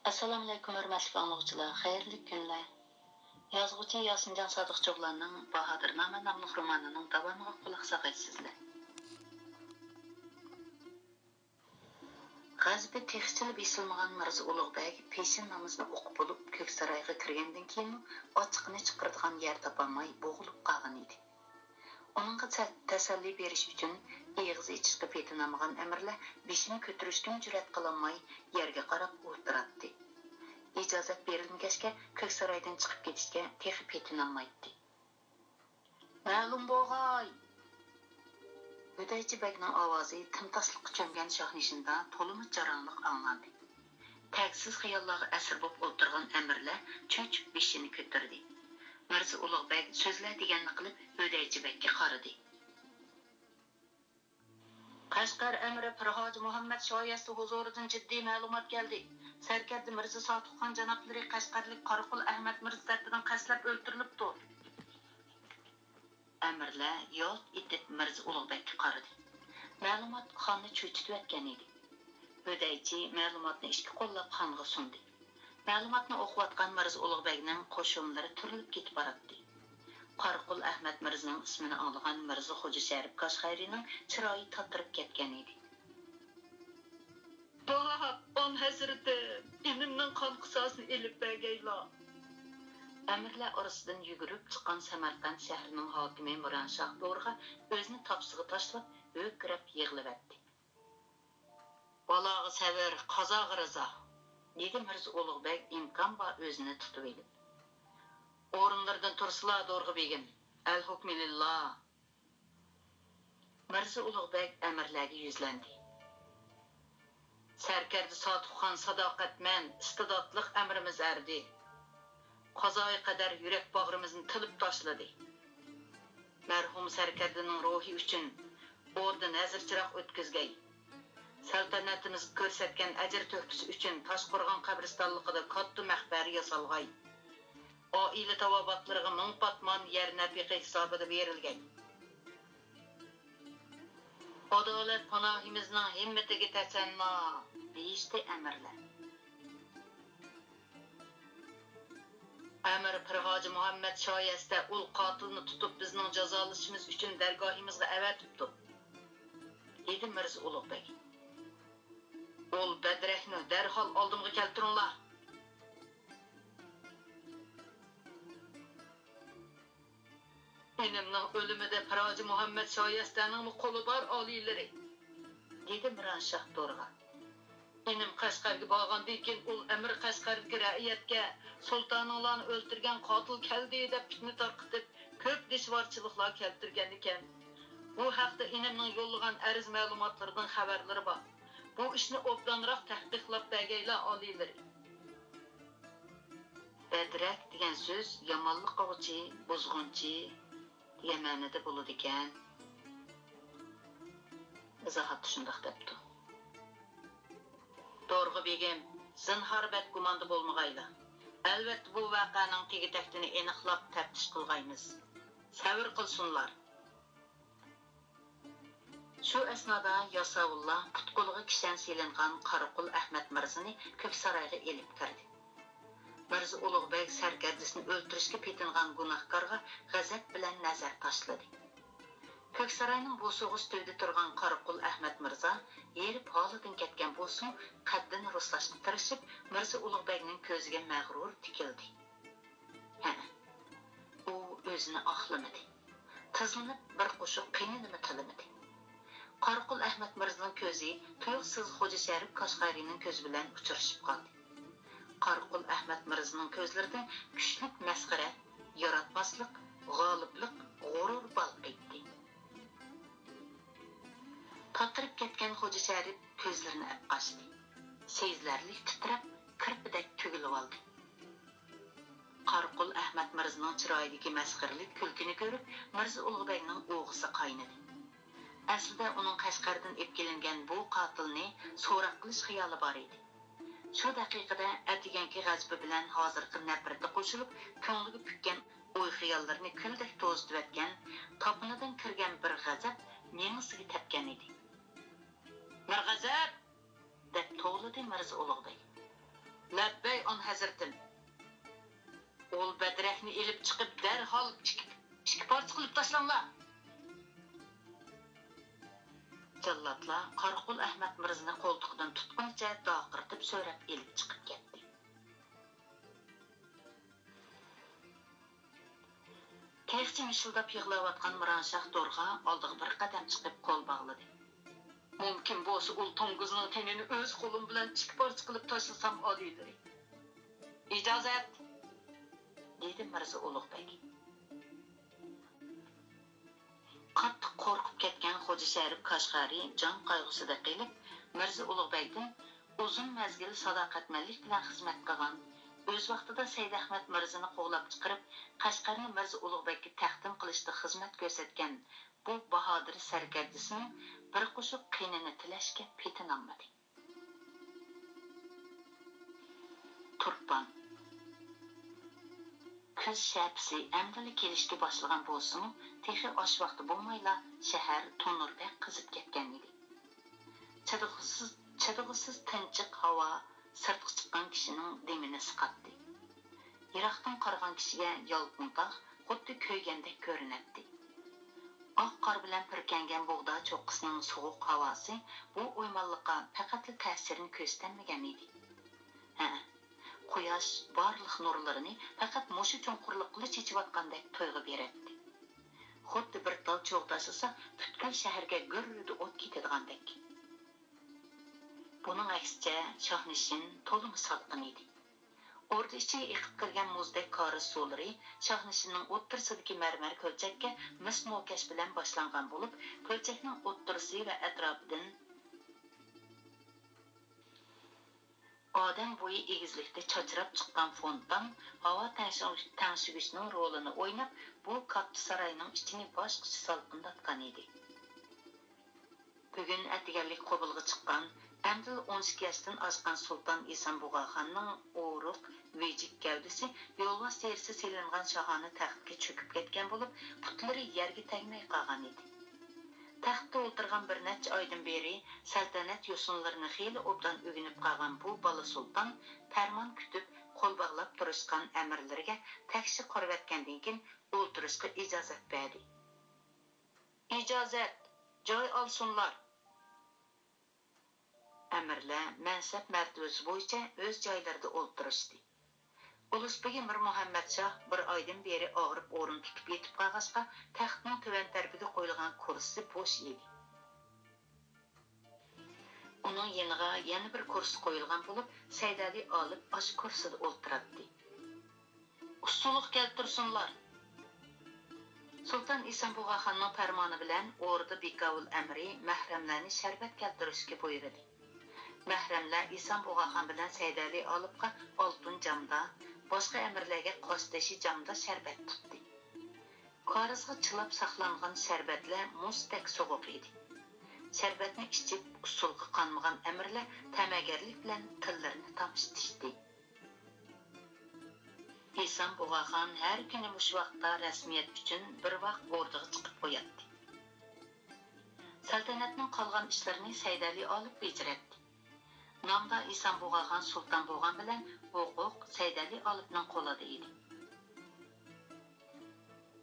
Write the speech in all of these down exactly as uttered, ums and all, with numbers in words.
ئەسسالامۇئەلەيكۇم، ھۆرمەتلىك ئاڭلىغۇچىلار، خەيرلىك كۈنلەر. يازغۇچى ياسىنجان سادىقچىئوغلاننىڭ باھادىر نامە ناملىق رومانىنىڭ داۋامىغا قۇلاق ساغايسىزلەر. غەزىپى تېخىچىلا بېسىلمىغان مىرزا ئۇلۇغ بەگ پېشىن نامىزىنى ئوقۇپ بولۇپ، كۆكسارايغا كىرگەندىن كېيىنمۇ ئاچچىقىنى چىقىرىدىغان يەر تاپالماي بوغۇلۇپ قالغان ئىدى. ئۇنىڭغا تە-، تەسەللى بېرىش ئۈچۈن ئېغىز ئېچىشقا پېتىنالمىغان ئەمىرلەر بېشىنى كۆتۈرۈشكىمۇ جۈرئەت قىلالماي يەرگە قاراپ ئولتۇراتتى. ئىجازەت بېرىلمىگەچكە كۆكسارايدىن چىقىپ كېتىشكە تېخى پېتىنالمايتتى. مەلۇم بولغاي! ھۆدەيچى بەگنىڭ ئاۋازى تىمتاسلىققا چۆمگەن شاھنىشىندا تولىمۇ جاراڭلىق ئاڭلاندى. تەگسىز خىياللارغا ئەسىر بولۇپ ئولتۇرغان ئەمىرلەر چۆچۈپ بېشىنى كۆتۈردى. مىرزا ئۇلۇغ بەگ سۆزلە دېگەننى قىلىپ ھۆدەيچى بەگكە قارىدى. قەشقەر ئەمىرى پىرھاجى مۇھەممەد شايەستە ھۇزۇرىدىن جىددىي مەلۇمات كەلدى. سەركەردە مىرزا ساتۇخان جانابلىرى قەشقەرلىك قاراقۇل ئەھمەد مىرزا تەرىپىدىن قەستلەپ ئۆلتۈرۈلۈپتۇ. ئەمىرلەر يالت ئېتىپ مىرزا ئۇلۇغ بەگكە قارىدى. مەلۇمات خاننى چۆچۈتۈۋەتكەن ئىدى. ھۆدەيچى مەلۇماتنى ئىككى قوللاپ خانغا سۇندى. مەلۇماتنى ئوقۇۋاتقان مىرزا ئۇلۇغ بەگنىڭ قوشۇملىرى تۈرۈلۈپ كېتىپ باراتتى. قاراقۇل ئەھمەد مىرزىنىڭ ئىسمىنى ئاڭلىغان مىرزا خوجا شەرىپ كاشغەرىنىڭ چىرايى تاتىرىپ كەتكەن ئىدى. ۋاھ، ئان ھەزرىتىم، ئىنىمنىڭ قان قىساسىنى ئېلىپ بەرگەيلا! ئەمىرلەر ئارىسىدىن يۈگۈرۈپ چىققان سەمەرقەنت شەھىرىنىڭ ھاكىمى مىرانشاھ دورغا ئۆزىنى تاپىسىغا تاشلاپ، ھۆركىرەپ يىغلىۋەتتى. بالاغا سەۋر، قازاغا رىزا، دېدى مىرزا ئۇلۇغ بەگ ئىمكان بار ئۆزىنى تۇتۇۋېلىپ. ئورۇنلىرىدىن تۇرسىلا، دورغا بېگىم، ئەل ھوكمى لىللا. مىرزا ئۇلۇغ بەگ ئەمىرلەرگە يۈزلەندى. سەركەردە ساتۇخان ساداقەتمەن، ئىستىداتلىق ئەمىرىمىز ئەردى. قازايى قەدەر يۈرەك باغرىمىزنى تىلىپ تاشلىدى. مەرھۇم سەركەردىنىڭ روھى ئۈچۈن ئوردا نەزىر چىراغ ئۆتكۈزگەي. سەلتەنىتىمىزگە كۆرسەتكەن ئەجىر تۆھپىسى ئۈچۈن تاشقورغان قەبرىستانلىقىدا كاتتا مەقبەرە ياسالغاي. ئائىلە تاۋابىئاتلىرىغا مىڭ پاتمان يەر نەپىقە ھېسابىدا بېرىلگەي. ئادالەت پاناھىمىزنىڭ ھىممىتىگە تەسەننا، دېيىشتى ئەمىرلەر. ئەمىر پىرھاجى مۇھەممەد شايەستە ئۇل قاتىلنى تۇتۇپ، بىزنىڭ جازالىشىمىز ئۈچۈن دەرگاھىمىزغا ئەۋەتىپتۇ، دېدى مىرزا ئۇلۇغ بەگ. ئۇل بەدرەكنى دەرھال ئالدىمغا كەلتۈرۈڭلار! ئىنىمنىڭ ئۆلۈمىدە پىرھاجى مۇھەممەد شايەستەنىڭمۇ قولى بار، ئالىيلىرى، دېدى مىرانشاھ دورغا. ئىنىم قەشقەرگە بارغاندىن كېيىن، ئۇل ئەمىر قەشقەردىكى رەئىيەتكە، سۇلتانىڭلارنى ئۆلتۈرگەن قاتىل كەلدى، دەپ پىتنە تارقىتىپ، كۆپ دىشۋارچىلىقلار كەلتۈرگەنىكەن. بۇ ھەقتە ئىنىمنىڭ يوللىغان ئەرز مەلۇماتلىرىدىن خەۋەرلىرى بار. بۇ ئىشنى ئوبدانراق تەھقىقلاپ بەرگەيلا، ئالىيلىرى. بەدرەك دېگەن سۆز يامانلىق قىلغۇچى، بۇزغۇنچى دېگەن مەنىدە بولىدىكەن. ئىزاھاتتا شۇنداق دەپتۇ. دورغا بېگىم، زىنھار بەتگۇماندا بولمىغايلا. ئەلۋەتتە، بۇ ۋەقەنىڭ تېگى-تەكتىنى ئېنىقلاپ تەپتىش قىلغايمىز. سەۋر قىلسۇنلار. شۇ ئەسنادا ياساۋۇللار پۇت-قولىغا كىشەن سېلىنغان قاراقۇل ئەخمەت مىرزىنى كۆكسارايغا ئېلىپ كىردى. مىرزا ئۇلۇغ بەگ سەركەردىسىنى ئۆلتۈرۈشكە پېتىنغان گۇناھكارغا غەزەپ بىلەن نەزەر تاشلىدى. كۆكساراينىڭ بوسۇغىسى تۈۋىدە تۇرغان قاراقۇل ئەخمەت مىرزا ھېرىپ ھالىدىن كەتكەن بولسىمۇ، قەددىنى رۇسلاشقا تىرىشىپ، مىرزا ئۇلۇغ بەگنىڭ كۆزىگە مەغرۇر تىكىلدى. ھەئە، ئۇ ئۆزىنى ئاقلىمىدى. تىزلىنىپ بىر قوشۇق قېنىنىمۇ تىلىمىدى. قاراقۇل ئەخمەت مىرزىنىڭ كۆزى تۇيۇقسىز خوجا شەرىپ كاشغەرىنىڭ كۆزى بىلەن ئۇچرىشىپ قالدى. قاراقۇل ئەخمەت مىرزىنىڭ كۆزلىرىدىن كۈچلۈك مەسخىرە، ياراتماسلىق، غالىبلىق، غۇرۇر بالقىيتتى. تاتىرىپ كەتكەن خوجا شەرىپ كۆزلىرىنى ئەپ قاچتى. سېزىلەرلىك تىترەپ، كىرپىدەك تۈگۈلۈۋالدى. قاراقۇل ئەخمەت مىرزىنىڭ چىرايىدىكى مەسخىرىلىك كۈلكىنى كۆرۈپ، مىرزا ئۇلۇغ بەگنىڭ ئوغىسى قاينىدى. ئەسلىدە ئۇنىڭ قەشقەردىن ئېلىپ كېلىنگەن بۇ قاتىلنى سوراق قىلىش خىيالى بار ئىدى. شۇ دەقىقىدە ئەتىگەنكى غەزىپى بىلەن ھازىرقى نەپرىتى قوشۇلۇپ، كۆڭلىگە پۈككەن ئوي-خىياللىرىنى كۈلدەك توزۇتۇۋەتكەن، تاپىنىدىن كىرگەن بىر غەزەپ مېڭىسىگە تەپكەن ئىدى. مىرغەزەپ! دەپ توۋلىدى مىرزا ئۇلۇغ بەگ. لەببەي ئان ھەزرىتىم. ئۇل بەدرەكنى ئېلىپ چىقىپ، دەرھال ئىككى، ئىككى پارچە قىلىپ تاشلاڭلار! جاللاتلار قاراقۇل ئەخمەت مىرزىنى قولتۇقىدىن تۇتقىنىچە داقىرتىپ سۆرەپ ئېلىپ چىقىپ كەتتى. تېخىچە مىشىلداپ يىغلاۋاتقان مىرانشاھ دورغا ئالدىغا بىر قەدەم چىقىپ قول باغلىدى. مۇمكىن بولسا ئۇل توڭگۇزنىڭ تېنىنى ئۆز قولۇم بىلەن ئىككى پارچە قىلىپ تاشلىسام ئالىيلىرى. ئىجازەت! دېدى مىرزا ئۇلۇغ بەگ. قاتتىق قورقۇپ كەتكەن خوجا شەرىپ كاشغەرى جان قايغۇسىدا قېلىپ، مىرزا ئۇلۇغ بەگدىن ئۇزۇن مەزگىل ساداقەتمەنلىك بىلەن خىزمەت قىلغان، ئۆز ۋاقتىدا سەيدئەخمەت مىرزىنى قوغلاپ چىقىرىپ، قەشقەرنى مىرزا ئۇلۇغ بەگكە تەقدىم قىلىشتا خىزمەت كۆرسەتكەن بۇ باھادىر سەركەردىسىنىڭ بىر قوشۇق قېنىنى تىلەشكە پېتىنالمىدى. تۇرپان. كۈز شەپىسى ئەمدىلا كېلىشكە باشلىغان بولسىمۇ، تېخى ئاش ۋاقتى بولمايلا شەھەر تونۇردەك قىزىپ كەتكەن ئىدى. چىدىغۇسىز، چىدىغۇسىز تىنچىق ھاۋا سىرتقا چىققان كىشىنىڭ دېمىنى سىقاتتى. يىراقتىن قارىغان كىشىگە يالقۇن تاغ خۇددى كۆيگەندەك كۆرۈنەتتى. ئاق قار بىلەن پۈركەنگەن بۇغدا چوققىسىنىڭ سوغۇق ھاۋاسى بۇ ئويمانلىققا پەقەتلا تەسىرىنى كۆرسىتەلمىگەن ئىدى. ھەئە، قۇياش بارلىق نۇرلىرىنى پەقەت مۇشۇ چوڭقۇرلۇققىلا چېچىۋاتقاندەك تۇيغۇ بېرەتتى. خۇددى بىر تال چوغ تاشلىسا، پۈتكۈل شەھەرگە گۈررىدە ئوت كېتىدىغاندەك. بۇنىڭ ئەكسىچە، شاھنىشىن تولىمۇ سالقىن ئىدى. ئوردا ئىچىگە ئېقىپ كىرگەن مۇزدەك كارىز سۇلىرى شاھنىشىننىڭ ئوتتۇرىسىدىكى مەرمەر كۆلچەككە مىس موكەش بىلەن باشلانغان بولۇپ، كۆلچەكنىڭ ئوتتۇرىسى ۋە ئەتراپىدىن ئادەم بويى ئېگىزلىكتە چاچراپ چىققان فونتان ھاۋا تەڭشىگۈچنىڭ رولىنى ئويناپ، بۇ كاتتا ساراينىڭ ئىچىنى باشقىچە سالقىنداتقان ئىدى. بۈگۈن ئەتىگەنلىك قوبۇلغا چىققان، ئەمدىلا ئون ئىككى ياشتىن ئاشقان سۇلتان ئىسان بۇغاخاننىڭ ئورۇق، ۋىجىك گەۋدىسى يولۋاس تېرىسى سېلىنغان شاھانە تەختكە چۆكۈپ كەتكەن بولۇپ، پۇتلىرى يەرگە تەگمەي قالغان ئىدى. تەختتە ئولتۇرغان بىر نەچچە ئايدىن بېرى سەلتەنەت يوسۇنلىرىنى خېلى ئوبدان ئۆگىنىپ قالغان بۇ بالا سۇلتان پەرمان كۈتۈپ، قول باغلاپ تۇرۇشقان ئەمىرلىرىگە تەكشى قۇرۇۋەتكەندىن كېيىن ئولتۇرۇشقا ئىجازەت بەردى. ئىجازەت، جاي ئالسۇنلار! ئەمىرلەر مەنسەپ مەرتىۋىسى بويىچە ئۆز جايلىرىدا ئولتۇرۇشتى. ئۇلۇس بېگى مىرمۇھەممەت شاھ بىر ئايدىن بېرى ئاغرىپ ئورۇن تۇتۇپ يېتىپ قالغاچقا، تەختنىڭ تۆۋەن تەرىپىگە قويۇلغان كۇرسىسى بوش ئىدى. ئۇنىڭ يېنىغا يەنە بىر كۇرسى قويۇلغان بولۇپ، سەيدەلى ئالىپ ئاشۇ كۇرسىدا ئولتۇراتتى. ئۇسسۇلۇق كەلتۈرسۇنلار! سۇلتان ئىسان بۇغاخاننىڭ پەرمانى بىلەن ئوردا بىكاۋۇل ئەمىرى مەھرەملەرنى شەربەت كەلتۈرۈشكە بۇيرۇدى. مەھرەملەر ئىسان بۇغاخان بىلەن سەيدەلى ئالىپقا ئالتۇن جامدا، باشقا ئەمىرلەرگە قاشتېشى جامدا شەربەت تۇتتى. كارىزغا چىلاپ ساقلانغان شەربەتلەر مۇزدەك سوغۇق ئىدى. شەربەتنى ئىچىپ، ئۇسسۇلغا قانمىغان ئەمىرلەر تەمەگەرلىك بىلەن تىللىرىنى تامشىتىشتى. ئىسان بۇغاخان ھەر كۈنى مۇشۇ ۋاقىتتا رەسمىيەت ئۈچۈن بىر ۋاق ئوردىغا چىقىپ قوياتتى. سەلتەنەتنىڭ قالغان ئىشلىرىنى سەيدەلى ئالىپ بېجىرەتتى. نامدا ئىسان بۇغاخان سۇلتان بولغان بىلەن ھوقۇق سەيدەلى ئالىپنىڭ قولىدا ئىدى.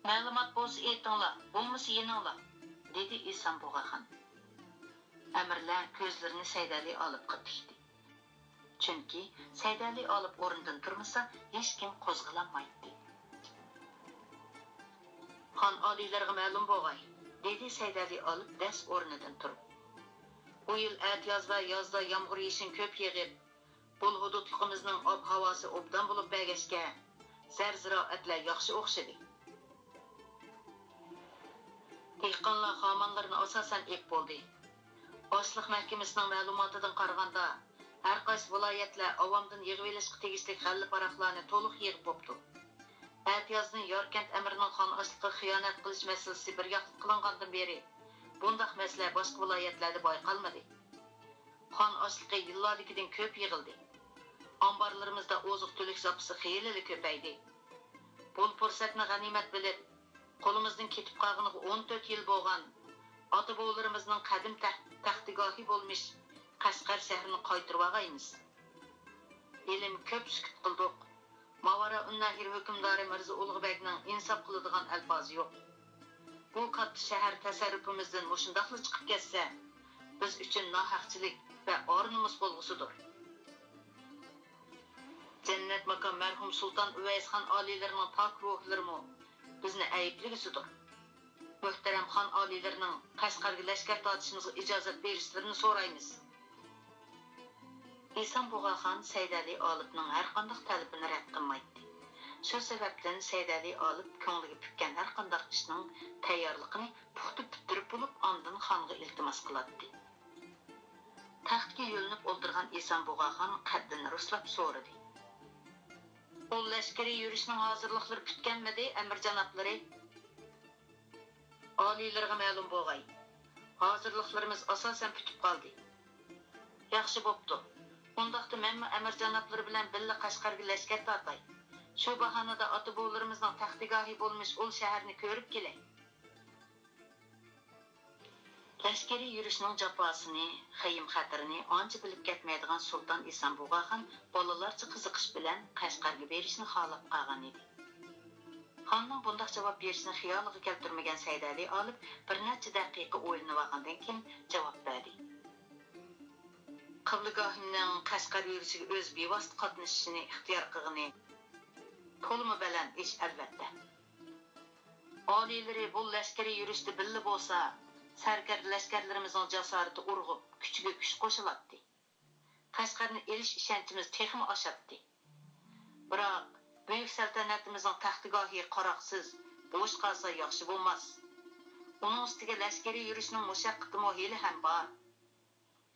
مەلۇمات بولسا ئېيتىڭلار، بولمىسا يېنىڭلار، دېدى ئىسان بۇغاخان. ئەمىرلەر كۆزلىرىنى سەيدەلى ئالىپقا تىكتى. چۈنكى سەيدەلى ئالىپ ئورنىدىن تۇرمىسا، ھېچكىم قوزغىلالمايتتى. خان ئالىيلىرىغا مەلۇم بولغاي، دېدى سەيدەلى ئالىپ دەس ئورنىدىن تۇرۇپ. بۇ يىل ئەتىياز ۋە يازدا يامغۇر يېشىن كۆپ يېغىپ، بۇل ھۇدۇدلۇقىمىزنىڭ ئاب-ھاۋاسى ئوبدان بولۇپ بەرگەچكە، زەر-زىرائەتلەر ياخشى ئوخشىدى. دېھقانلار خامانلىرىنى ئاساسەن ئېلىپ بولدى. ئاشلىق مەھكىمىسىنىڭ مەلۇماتىدىن قارىغاندا، ھەر قايسى ۋىلايەتلەر ئاۋامدىن يىغىۋېلىشقا تېگىشلىك غەللە-پاراقلارنى تولۇق يىغىپ بوپتۇ. ئەتىيازدىن ياركەنت ئەمىرىنىڭ خان ئاشلىقىغا خىيانەت قىلىش مەسىلىسى بىر ياقلىق قىلىنغاندىن بېرى، بۇنداق مەسىلە باشقا ۋىلايەتلەردە بايقالمىدى. خان ئاشلىقى يىللاردىكىدىن كۆپ يىغىلدى. ئامبارلىرىمىزدا ئوزۇق-تۈلۈك زاپىسى خېلىلا كۆپەيدى. بۇ پۇرسەتنى غەنىيمەت بىلىپ، قولىمىزدىن كېتىپ قالغىنىغا ئون تۆت يىل بولغان ئاتا-بوۋىلىرىمىزنىڭ قەدىم تەخ-، تەختىگاھى بولمىش قەشقەر شەھىرىنى قايتۇرۇۋالايمىز. ھېلىمۇ كۆپ سۈكۈت قىلدۇق. ماۋارائۇننەھىر ھۆكۈمدارى مىرزا ئۇلۇغبەگنىڭ ئىنساپ قىلىدىغان ئەلپازى يوق. بۇ كاتتا شەھەر تەسەررۇپىمىزدىن مۇشۇنداقلا چىقىپ كەتسە، بىز ئۈچۈن ناھەقچىلىك ۋە ئار-نومۇس بولغۇسىدۇر. جەننەت ماكان مەرھۇم سۇلتان ئۇۋەيسخان ئالىيلىرىنىڭ پاك روھلىرىمۇ بىزنى ئەيىبلىگۈسىدۇر. مۆھتەرەم خان ئالىيلىرىنىڭ قەشقەرگە لەشكەر تارتىشىمىزغا ئىجازەت بېرىشلىرىنى سورايمىز. ئېسان بۇغاخان سەيدەلى ئالىپنىڭ ھەرقانداق تەلىپىنى رەت قىلمايتتى. شۇ سەۋەبتىن سەيدەلى ئالىپ كۆڭلىگە پۈككەن ھەرقانداق ئىشنىڭ تەييارلىقىنى پۇختا پۈتتۈرۈپ بولۇپ، ئاندىن خانغا ئىلتىماس قىلاتتى. تەختكە يۆلىنىپ ئولتۇرغان ئېسان بۇغاخان قەددىنى رۇسلاپ سورىدى. بۇ لەشكىرىي يۈرۈشنىڭ ھازىرلىقلىرى پۈتكەنمىدى، ئەمىر جانابلىرى؟ ئالىيلىرىغا مەلۇم بولغاي، ھازىرلىقلىرىمىز ئاساسەن پۈتۈپ قالدى. ياخشى بوپتۇ. ئۇنداقتا مەنمۇ ئەمىر جانابلىرى بىلەن بىللە قەشقەرگە لەشكەر تارتاي. شۇ باھانىدا ئاتا-بوۋىلىرىمىزنىڭ تەختىگاھى بولمىش ئۇل شەھەرنى كۆرۈپ كېلەي. لەشكىرىي يۈرۈشنىڭ جاپاسىنى، خېيىم-خەتىرىنى ئانچە بىلىپ كەتمەيدىغان سۇلتان ئېسان بۇغاخان بالىلارچە قىزىقىش بىلەن قەشقەرگە بېرىشنى خالاپ قالغان ئىدى. خاننىڭ بۇنداق جاۋاب بېرىشىنى خىيالىغا كەلتۈرمىگەن سەيدەلى ئالىپ بىر نەچچە دەقىقە ئويلىنىۋالغاندىن كېيىن جاۋاب بەردى. قىبلىگاھىمنىڭ قەشقەر يۈرۈشىگە ئۆزى بىۋاسىتە قاتنىشىشىنى ئىختىيار قىلغىنى تولىمۇ بەلەن ئىش، ئەلۋەتتە. ئالىيلىرى بۇ لەشكىرىي يۈرۈشتە بىللە بولسا، سەركەردە لەشكەرلىرىمىزنىڭ جاسارىتى ئۇرغۇپ، كۈچىگە كۈچ قوشۇلاتتى. قەشقەرنى ئېلىش ئىشەنچىمىز تېخىمۇ ئاشاتتى. بىراق، بۈيۈك سەلتەنىتىمىزنىڭ تەختىگاھى قاراقسىز، بوش قالسا ياخشى بولماس. ئۇنىڭ ئۈستىگە لەشكىرىي يۈرۈشنىڭ مۇشەققىتىمۇ ھېلىھەم بار.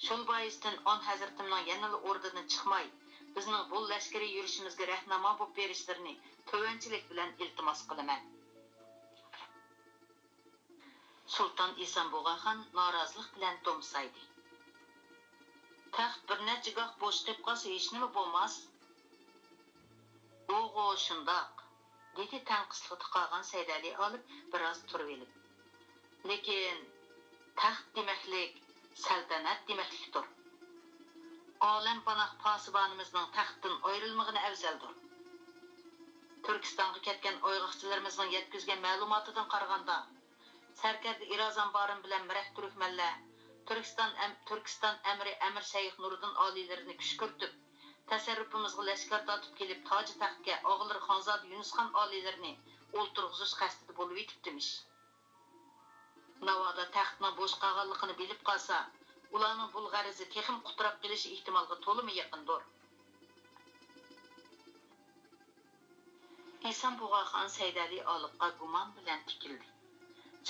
شۇ بايىستىن ئان ھەزرىتىمنىڭ يەنىلا ئوردىدىن چىقماي، بىزنىڭ بۇ لەشكىرىي يۈرۈشىمىزگە رەھناما بولۇپ بېرىشلىرىنى تۆۋەنچىلىك بىلەن ئىلتىماس قىلىمەن. سۇلتان ئېسان بۇغاخان نارازىلىق بىلەن تومسايدى. تەخت بىر نەچچە گاھ بوش قېلىپ قالسا ھېچنېمە بولماس. ئوغۇ، شۇنداق، دېدى تەڭقىسلىقتا قالغان سەيدەلى ئالىپ بىراز تۇرۇۋېلىپ. لېكىن تەخت دېمەكلىك سەلتەنەت دېمەكلىكتۇر. ئالەمپاناھ پاسىبانىمىزنىڭ تەختتىن ئايرىلمىغىنى ئەۋزەلدۇر. تۈركىستانغا كەتكەن ئايغاقچىلىرىمىزنىڭ يەتكۈزگەن مەلۇماتىدىن قارىغاندا، سەركەردە ئىرازان بارىم بىلەن مىرەك تۈركمەنلەر تۈركىستان ئەم-، تۈركىستان ئەمىرى ئەمىر شەيخ نۇرىدىن ئالىيلىرىنى كۈشكۈرتۈپ، تەسەررۇپىمىزغا لەشكەر تارتىپ كېلىپ، تاجى تەختكە ئاغىلىرى خانزادە يۇنۇسخان ئالىيلىرىنى ئولتۇرغۇزۇش قەستىدە بولۇۋېتىپتىمىش. ناۋادا تەختنىڭ بوش قالغانلىقىنى بىلىپ قالسا، ئۇلارنىڭ بۇ غەرىزى تېخىمۇ قۇتراپ قېلىشى ئېھتىمالغا تولىمۇ يېقىندۇر. ئېسان بۇغاخان سەيدەلى ئالىپقا گۇمان بىلەن تىكىلدى.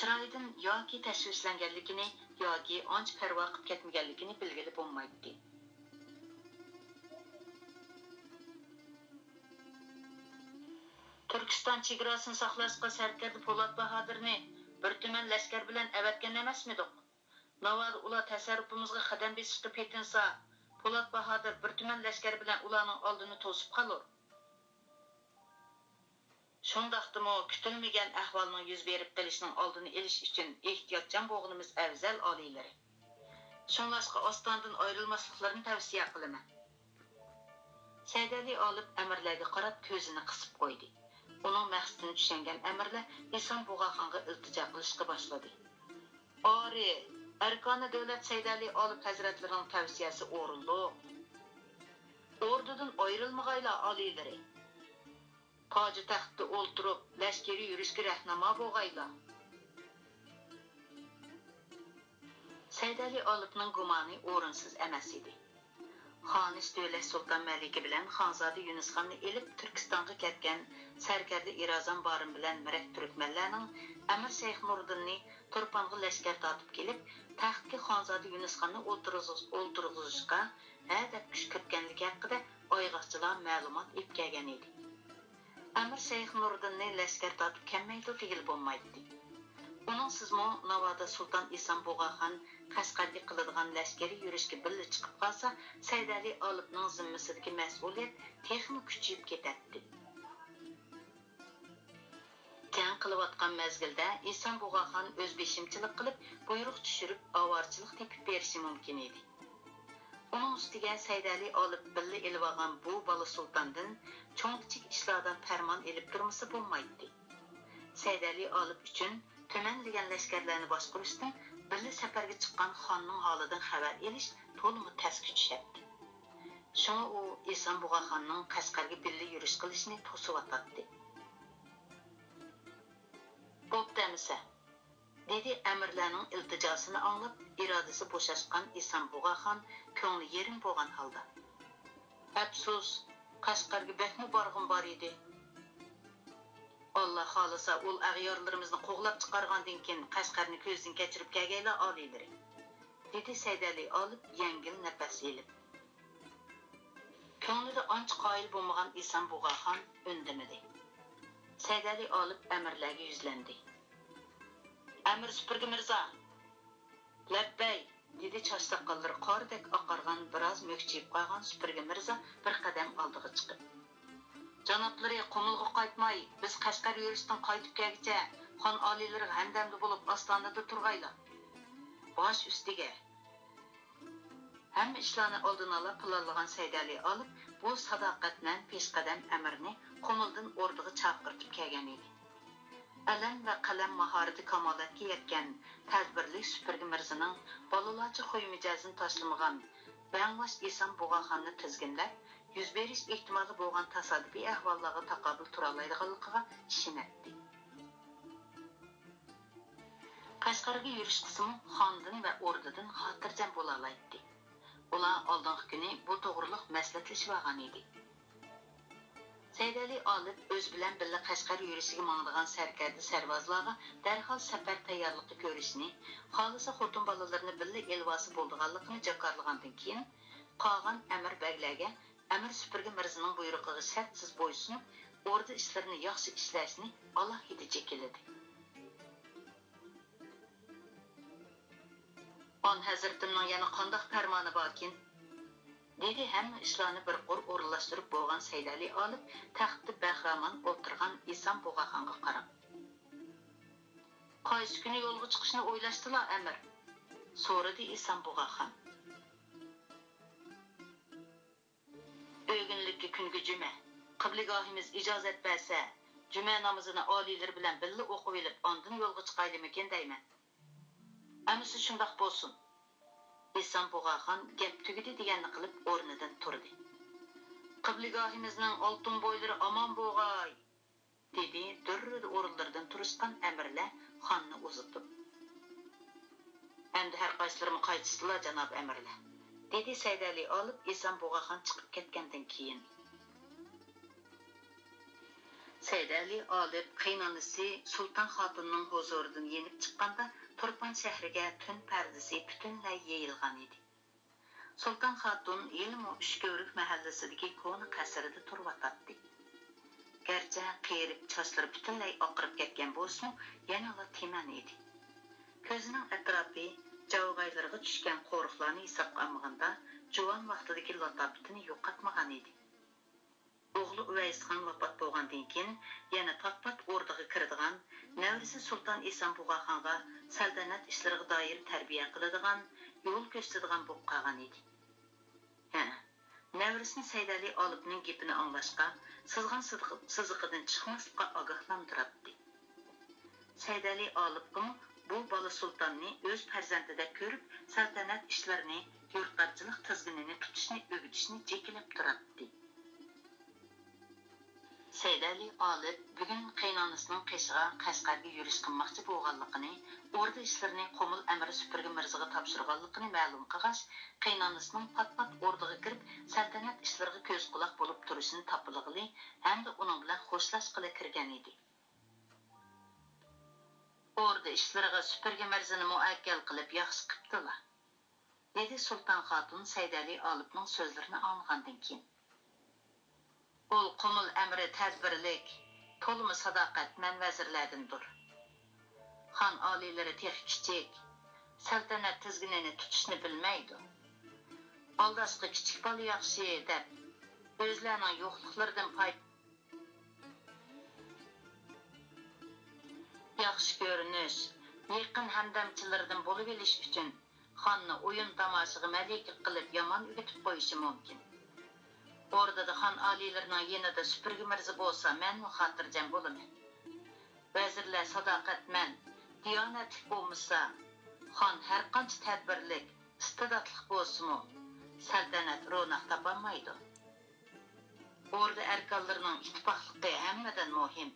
چىرايىدىن ياكى تەشۋىشلەنگەنلىكىنى، ياكى ئانچە پەرۋا قىلىپ كەتمىگەنلىكىنى بىلگىلى بولمايتتى. تۈركىستان چېگراسىنى ساقلاشقا سەركەردە پولات باھادىرنى بىر تۈمەن لەشكەر بىلەن ئەۋەتكەن ئەمەسمىدۇق؟ ناۋادا ئۇلار تەسەررۇپىمىزغا قەدەم بېسىشقا پېتىنسا، پولات باھادىر بىر تۈمەن لەشكەر بىلەن ئۇلارنىڭ ئالدىنى توسۇپ قالۇر. شۇنداقتىمۇ كۈتۈلمىگەن ئەھۋالنىڭ يۈز بېرىپ قېلىشىنىڭ ئالدىنى ئېلىش ئۈچۈن ئېھتىياتچان بولغىنىمىز ئەۋزەل، ئالىيلىرى. شۇڭلاشقا ئاستانىدىن ئايرىلماسلىقلىرىنى تەۋسىيە قىلىمەن. سەيدەلى ئالىپ ئەمىرلەرگە قاراپ كۆزىنى قىسىپ قويدى. ئۇنىڭ مەقسىتىنى چۈشەنگەن ئەمىرلەر ئېسان بۇغاخانغا ئىلتىجا قىلىشقا باشلىدى. ئارى، ئەركانى دۆلەت سەيدەلى ئالىپ ھەزرەتلىرىنىڭ تەۋسىيەسى ئورۇنلۇق. ئوردىدىن ئايرىلمىغايلا، ئالىيلىرى. تاجى تەختتە ئولتۇرۇپ، لەشكىرىي يۈرۈشكە رەھناما بولغايلا. سەيدەلى ئالىپنىڭ گۇمانى ئورۇنسىز ئەمەس ئىدى. خانىش دۆلەت سۇلتان مەلىكە بىلەن خانزادە يۇنۇسخاننى ئېلىپ تۈركىستانغا كەتكەن سەركەردە ئىرازان بارىم بىلەن مىرەك تۈركمەنلەرنىڭ ئەمىر شەيخ نۇرىدىننى تۇرپانغا لەشكەر تارتىپ كېلىپ، تەختكە خانزادە يۇنۇسخاننى ئولتۇرغۇز-، ئولتۇرغۇزۇشقا ھە دەپ كۈشكۈرتكەنلىكى ھەققىدە ئايغاقچىلار مەلۇمات ئېلىپ كەلگەن ئىدى. ئەمىر شەيخ نۇرىدىننى لەشكەر تارتىپ كەلمەيدۇ دېگىلى بولمايتتى. ئۇنىڭسىزمۇ ناۋادا سۇلتان ئېسان بۇغاخان قەشقەرگە قىلىدىغان لەشكىرىي يۈرۈشكە بىللە چىقىپ قالسا، سەيدەلى ئالىپنىڭ زىممىسىدىكى مەسئۇلىيەت تېخىمۇ كۈچىيىپ كېتەتتى. جەڭ قىلىۋاتقان مەزگىلدە ئېسان بۇغاخان ئۆز بېشىمچىلىق قىلىپ، بۇيرۇق چۈشۈرۈپ، ئاۋارىچىلىق تېپىپ بېرىشى مۇمكىن ئىدى. ئۇنىڭ ئۈستىگە سەيدەلى ئالىپ بىللە ئېلىۋالغان بۇ بالا سۇلتاندىن چوڭ-كىچىك ئىشلاردا پەرمان ئېلىپ تۇرمىسا بولمايتتى. سەيدەلى ئالىپ ئۈچۈن تۈمەنلىگەن لەشكەرلەرنى باشقۇرۇشتىن بىللە سەپەرگە چىققان خاننىڭ ھالىدىن خەۋەر ئېلىش تولىمۇ تەسكە چۈشەتتى. شۇڭا ئۇ ئېسام بۇغا خاننىڭ قەشقەرگە بىللە يۈرۈش قىلىشىنى توسۇۋاتاتتى. بوپتۇ ئەمىسە، دېدى ئەمىرلەرنىڭ ئىلتىجاسىنى ئاڭلاپ، ئىرادىسى بوشاشقان ئېسام بۇغا خان كۆڭلى يېرىم بولغان ھالدا. ئەپسۇس، قەشقەرگە بەكمۇ بارغۇم بار ئىدى. ئاللا خالىسا، ئۇل ئەغيارلىرىمىزنى قوغلاپ چىقارغاندىن كېيىن، قەشقەرنى كۆزدىن كەچۈرۈپ كەلگەيلا ئالىيلىرى، دېدى سەيدەلى ئالىپ يەڭگىل نەپەس ئېلىپ. كۆڭلىدە ئانچە قايىل بولمىغان ئېسام بۇغا خان ئۈندىمىدى. سەيدەلى ئالىپ ئەمىرلەرگە يۈزلەندى. ئەمىر سۈپۈرگە مىرزا! لەببەي! دېدى چاچ-ساقاللىرى قارىدەك ئاقارغان، بىراز مۈكچىيىپ قالغان سۈپۈرگە مىرزا بىر قەدەم ئالدىغا چىقىپ. جانابلىرى قۇمۇلغا قايتماي، بىز قەشقەر يۈرۈشتىن قايتىپ كەلگۈچە خان ئالىيلىرىغا ھەمدەمدە بولۇپ ئاستانىدا تۇرغايلا. باش ئۈستىگە! ھەممە ئىشلارنى ئالدىنئالا پىلانلىغان سەيدەلى ئالىپ بۇ ساداقەتمەن پېشقەدەم ئەمىرنى قۇمۇلدىن ئوردىغا چاقىرتىپ كەلگەن ئىدى. ئەلەم ۋە قەلەم ماھارىتى كامالەتكە يەتكەن تەدبىرلىك سۈپۈرگە مىرزىنىڭ بالىلارچە خۇي مىجەزىنى تاشلىمىغان، بەڭباش ئېسام بۇغاخاننى تىزگىنلەپ، يۈز بېرىش ئېھتىمالى بولغان تاسادىپىي ئەھۋاللارغا تاقابىل تۇرالايدىغانلىقىغا ئىشىنەتتى. قەشقەرگە يۈرۈش قىلسىمۇ خاندىن ۋە ئوردىدىن خاتىرجەم بولالايتتى. ئۇلار ئالدىنقى كۈنى بۇ توغرۇلۇق مەسلىھەتلىشىۋالغان ئىدى. سەيدەلى ئالىپ ئۆزى بىلەن بىللە قەشقەر يۈرۈشىگە ماڭىدىغان سەركەردە سەرۋازلارغا دەرھال سەپەر تەييارلىقى كۆرۈشنى، خالىسا خوتۇن بالىلىرىنى بىللە ئېلىۋالسا بولىدىغانلىقىنى جاكارلىغاندىن كېيىن، قالغان ئەمىر بەگلەرگە ئەمىر سۈپۈرگە مىرزىنىڭ بۇيرۇقىغا شەرتسىز بويسۇنۇپ، ئوردا ئىشلىرىنى ياخشى ئىشلەشنى ئالاھىدە جېكىلىدى. خان ھەزرىتىمنىڭ يەنە قانداق پەرمانى باركىن؟ دېدى ھەممە ئىشلارنى بىر قۇر ئورۇنلاشتۇرۇپ بولغان سەيدەلى ئالىپ تەختتە بەخىرامان ئولتۇرغان ئېسام بۇغاخانغا قاراپ. قايسى كۈنى يولغا چىقىشنى ئويلاشتىلا، ئەمىر؟ سورىدى ئېسام بۇغاخان. ئۆگۈنلۈككە كۈنگە جۈمە، قىبلىگاھىمىز ئىجازەت بەرسە، جۈمە نامىزىنى ئالىيلىرى بىلەن بىللە ئوقۇۋېلىپ، ئاندىن يولغا چىقايلىمىكىن دەيمەن. ئەمىسە شۇنداق بولسۇن. ئېسام بۇغاخان گەپ تۈگىدى دېگەننى قىلىپ ئورنىدىن تۇردى. قىبلىگاھىمىزنىڭ ئالتۇن بويلىرى ئامان بوغاي! دېدى دۈررىدە ئورۇنلىرىدىن تۇرۇشقان ئەمىرلەر خاننى ئۇزىتىپ. ئەمدى ھەر قايسىلىرىمۇ قايتىشسىلا، جاناب ئەمىرلەر، دېدى سەيدەلى ئالىپ ئېسام بۇغاخان چىقىپ كەتكەندىن كېيىن. سەيدەلى ئالىپ قېيىنئانىسى سۇلتان خاتۇننىڭ ھۇزۇرىدىن يېنىپ چىققاندا، تۇرپان شەھىرىگە تۈن پەردىسى پۈتۈنلەي يېيىلغان ئىدى. سۇلتان خاتۇن ھېلىمۇ ئۈچ كۆۋرۈك مەھەللىسىدىكى كونا قەسرىدە تۇرۇۋاتاتتى. گەرچە قېرىپ، چاچلىرى پۈتۈنلەي ئاقىرىپ كەتكەن بولسىمۇ، يەنىلا تىمەن ئىدى. كۆزىنىڭ ئەتراپى جاۋىغايلىرىغا چۈشكەن قورۇقلارنى ھېسابقا ئالمىغاندا، جۇۋان ۋاقتىدىكى لاتاپىتىنى يوقاتمىغان ئىدى. ئوغلى ئۇۋەيسخان ۋاپات بولغاندىن كېيىن، يەنە پات-پات ئوردىغا كىرىدىغان، نەۋرىسى سۇلتان ئېسام بۇغاخانغا سەلتەنەت ئىشلىرىغا دائىر تەربىيە قىلىدىغان، يول كۆرسىتىدىغان بولۇپ قالغان ئىدى. ھە، نەۋرىسىنى سەيدەلى ئالىپنىڭ گېپىنى ئاڭلاشقا، سىزغان سىزىق-، سىزىقىدىن چىقماسلىققا ئاگاھلاندۇراتتى. سەيدەلى ئالىپقىمۇ بۇ بالا سۇلتاننى ئۆز پەرزەنتىدەك كۆرۈپ، سەلتەنەت ئىشلىرىنى، يۇرتلارچىلىق تىزگىنىنى تۇتۇشنى ئۆگىتىشنى جېكىلەپ تۇراتتى. سەيدەلى ئالىپ بۈگۈن قېيىنئانىسىنىڭ قېشىغا قەشقەرگە يۈرۈش قىلماقچى بولغانلىقىنى، ئوردا ئىشلىرىنى قۇمۇل ئەمىرى سۈپۈرگە مىرزىغا تاپشۇرغانلىقىنى مەلۇم قىلغاچ، قېيىنئانىسىنىڭ پات-پات ئوردىغا كىرىپ، سەلتەنەت ئىشلىرىغا كۆز-قۇلاق بولۇپ تۇرۇشىنى تاپىلىغىلى ھەمدە ئۇنىڭ بىلەن خوشلاشقىلى كىرگەن ئىدى. ئوردا ئىشلىرىغا سۈپۈرگە مىرزىنى مۇئەككەل قىلىپ ياخشى قىپتىلا، دېدى سۇلتان خاتۇن سەيدەلى ئالىپنىڭ سۆزلىرىنى ئاڭلىغاندىن كېيىن. ئۇل قۇمۇل ئەمرى تەدبىرلىك، تولىمۇ ساداقەتمەن ۋەزىرلەردىندۇر. خان ئالىيلىرى تېخى كىچىك، سەلتەنەت تىزگىنىنى تۇتۇشنى بىلمەيدۇ. ئالداشقا كىچىك بالا ياخشى دەپ، ئۆزلەرنىڭ يوقلۇقلىرىدىن پاي ياخشى كۆرۈنۈش، يېقىن ھەمدەمچىلىرىدىن بولۇۋېلىش ئۈچۈن خاننى ئويۇن-تاماشىغا مەلىكە قىلىپ يامان ئۆگىتىپ قويۇشى مۇمكىن. ئوردىدا خان ئالىيلىرىنىڭ يېنىدا سۈپۈرگە مىرزا بولسا، مەنمۇ خاتىرجەم بولىمەن. ۋەزىرلەر ساداقەتمەن، دىيانەتلىك بولمىسا، خان ھەرقانچە تەدبىرلىك، ئىستىداتلىق بولسىمۇ، سەلتەنەت روناق تاپالمايدۇ. ئوردا ئەركانلىرىنىڭ ئىتتىپاقلىقى ھەممىدىن مۇھىم.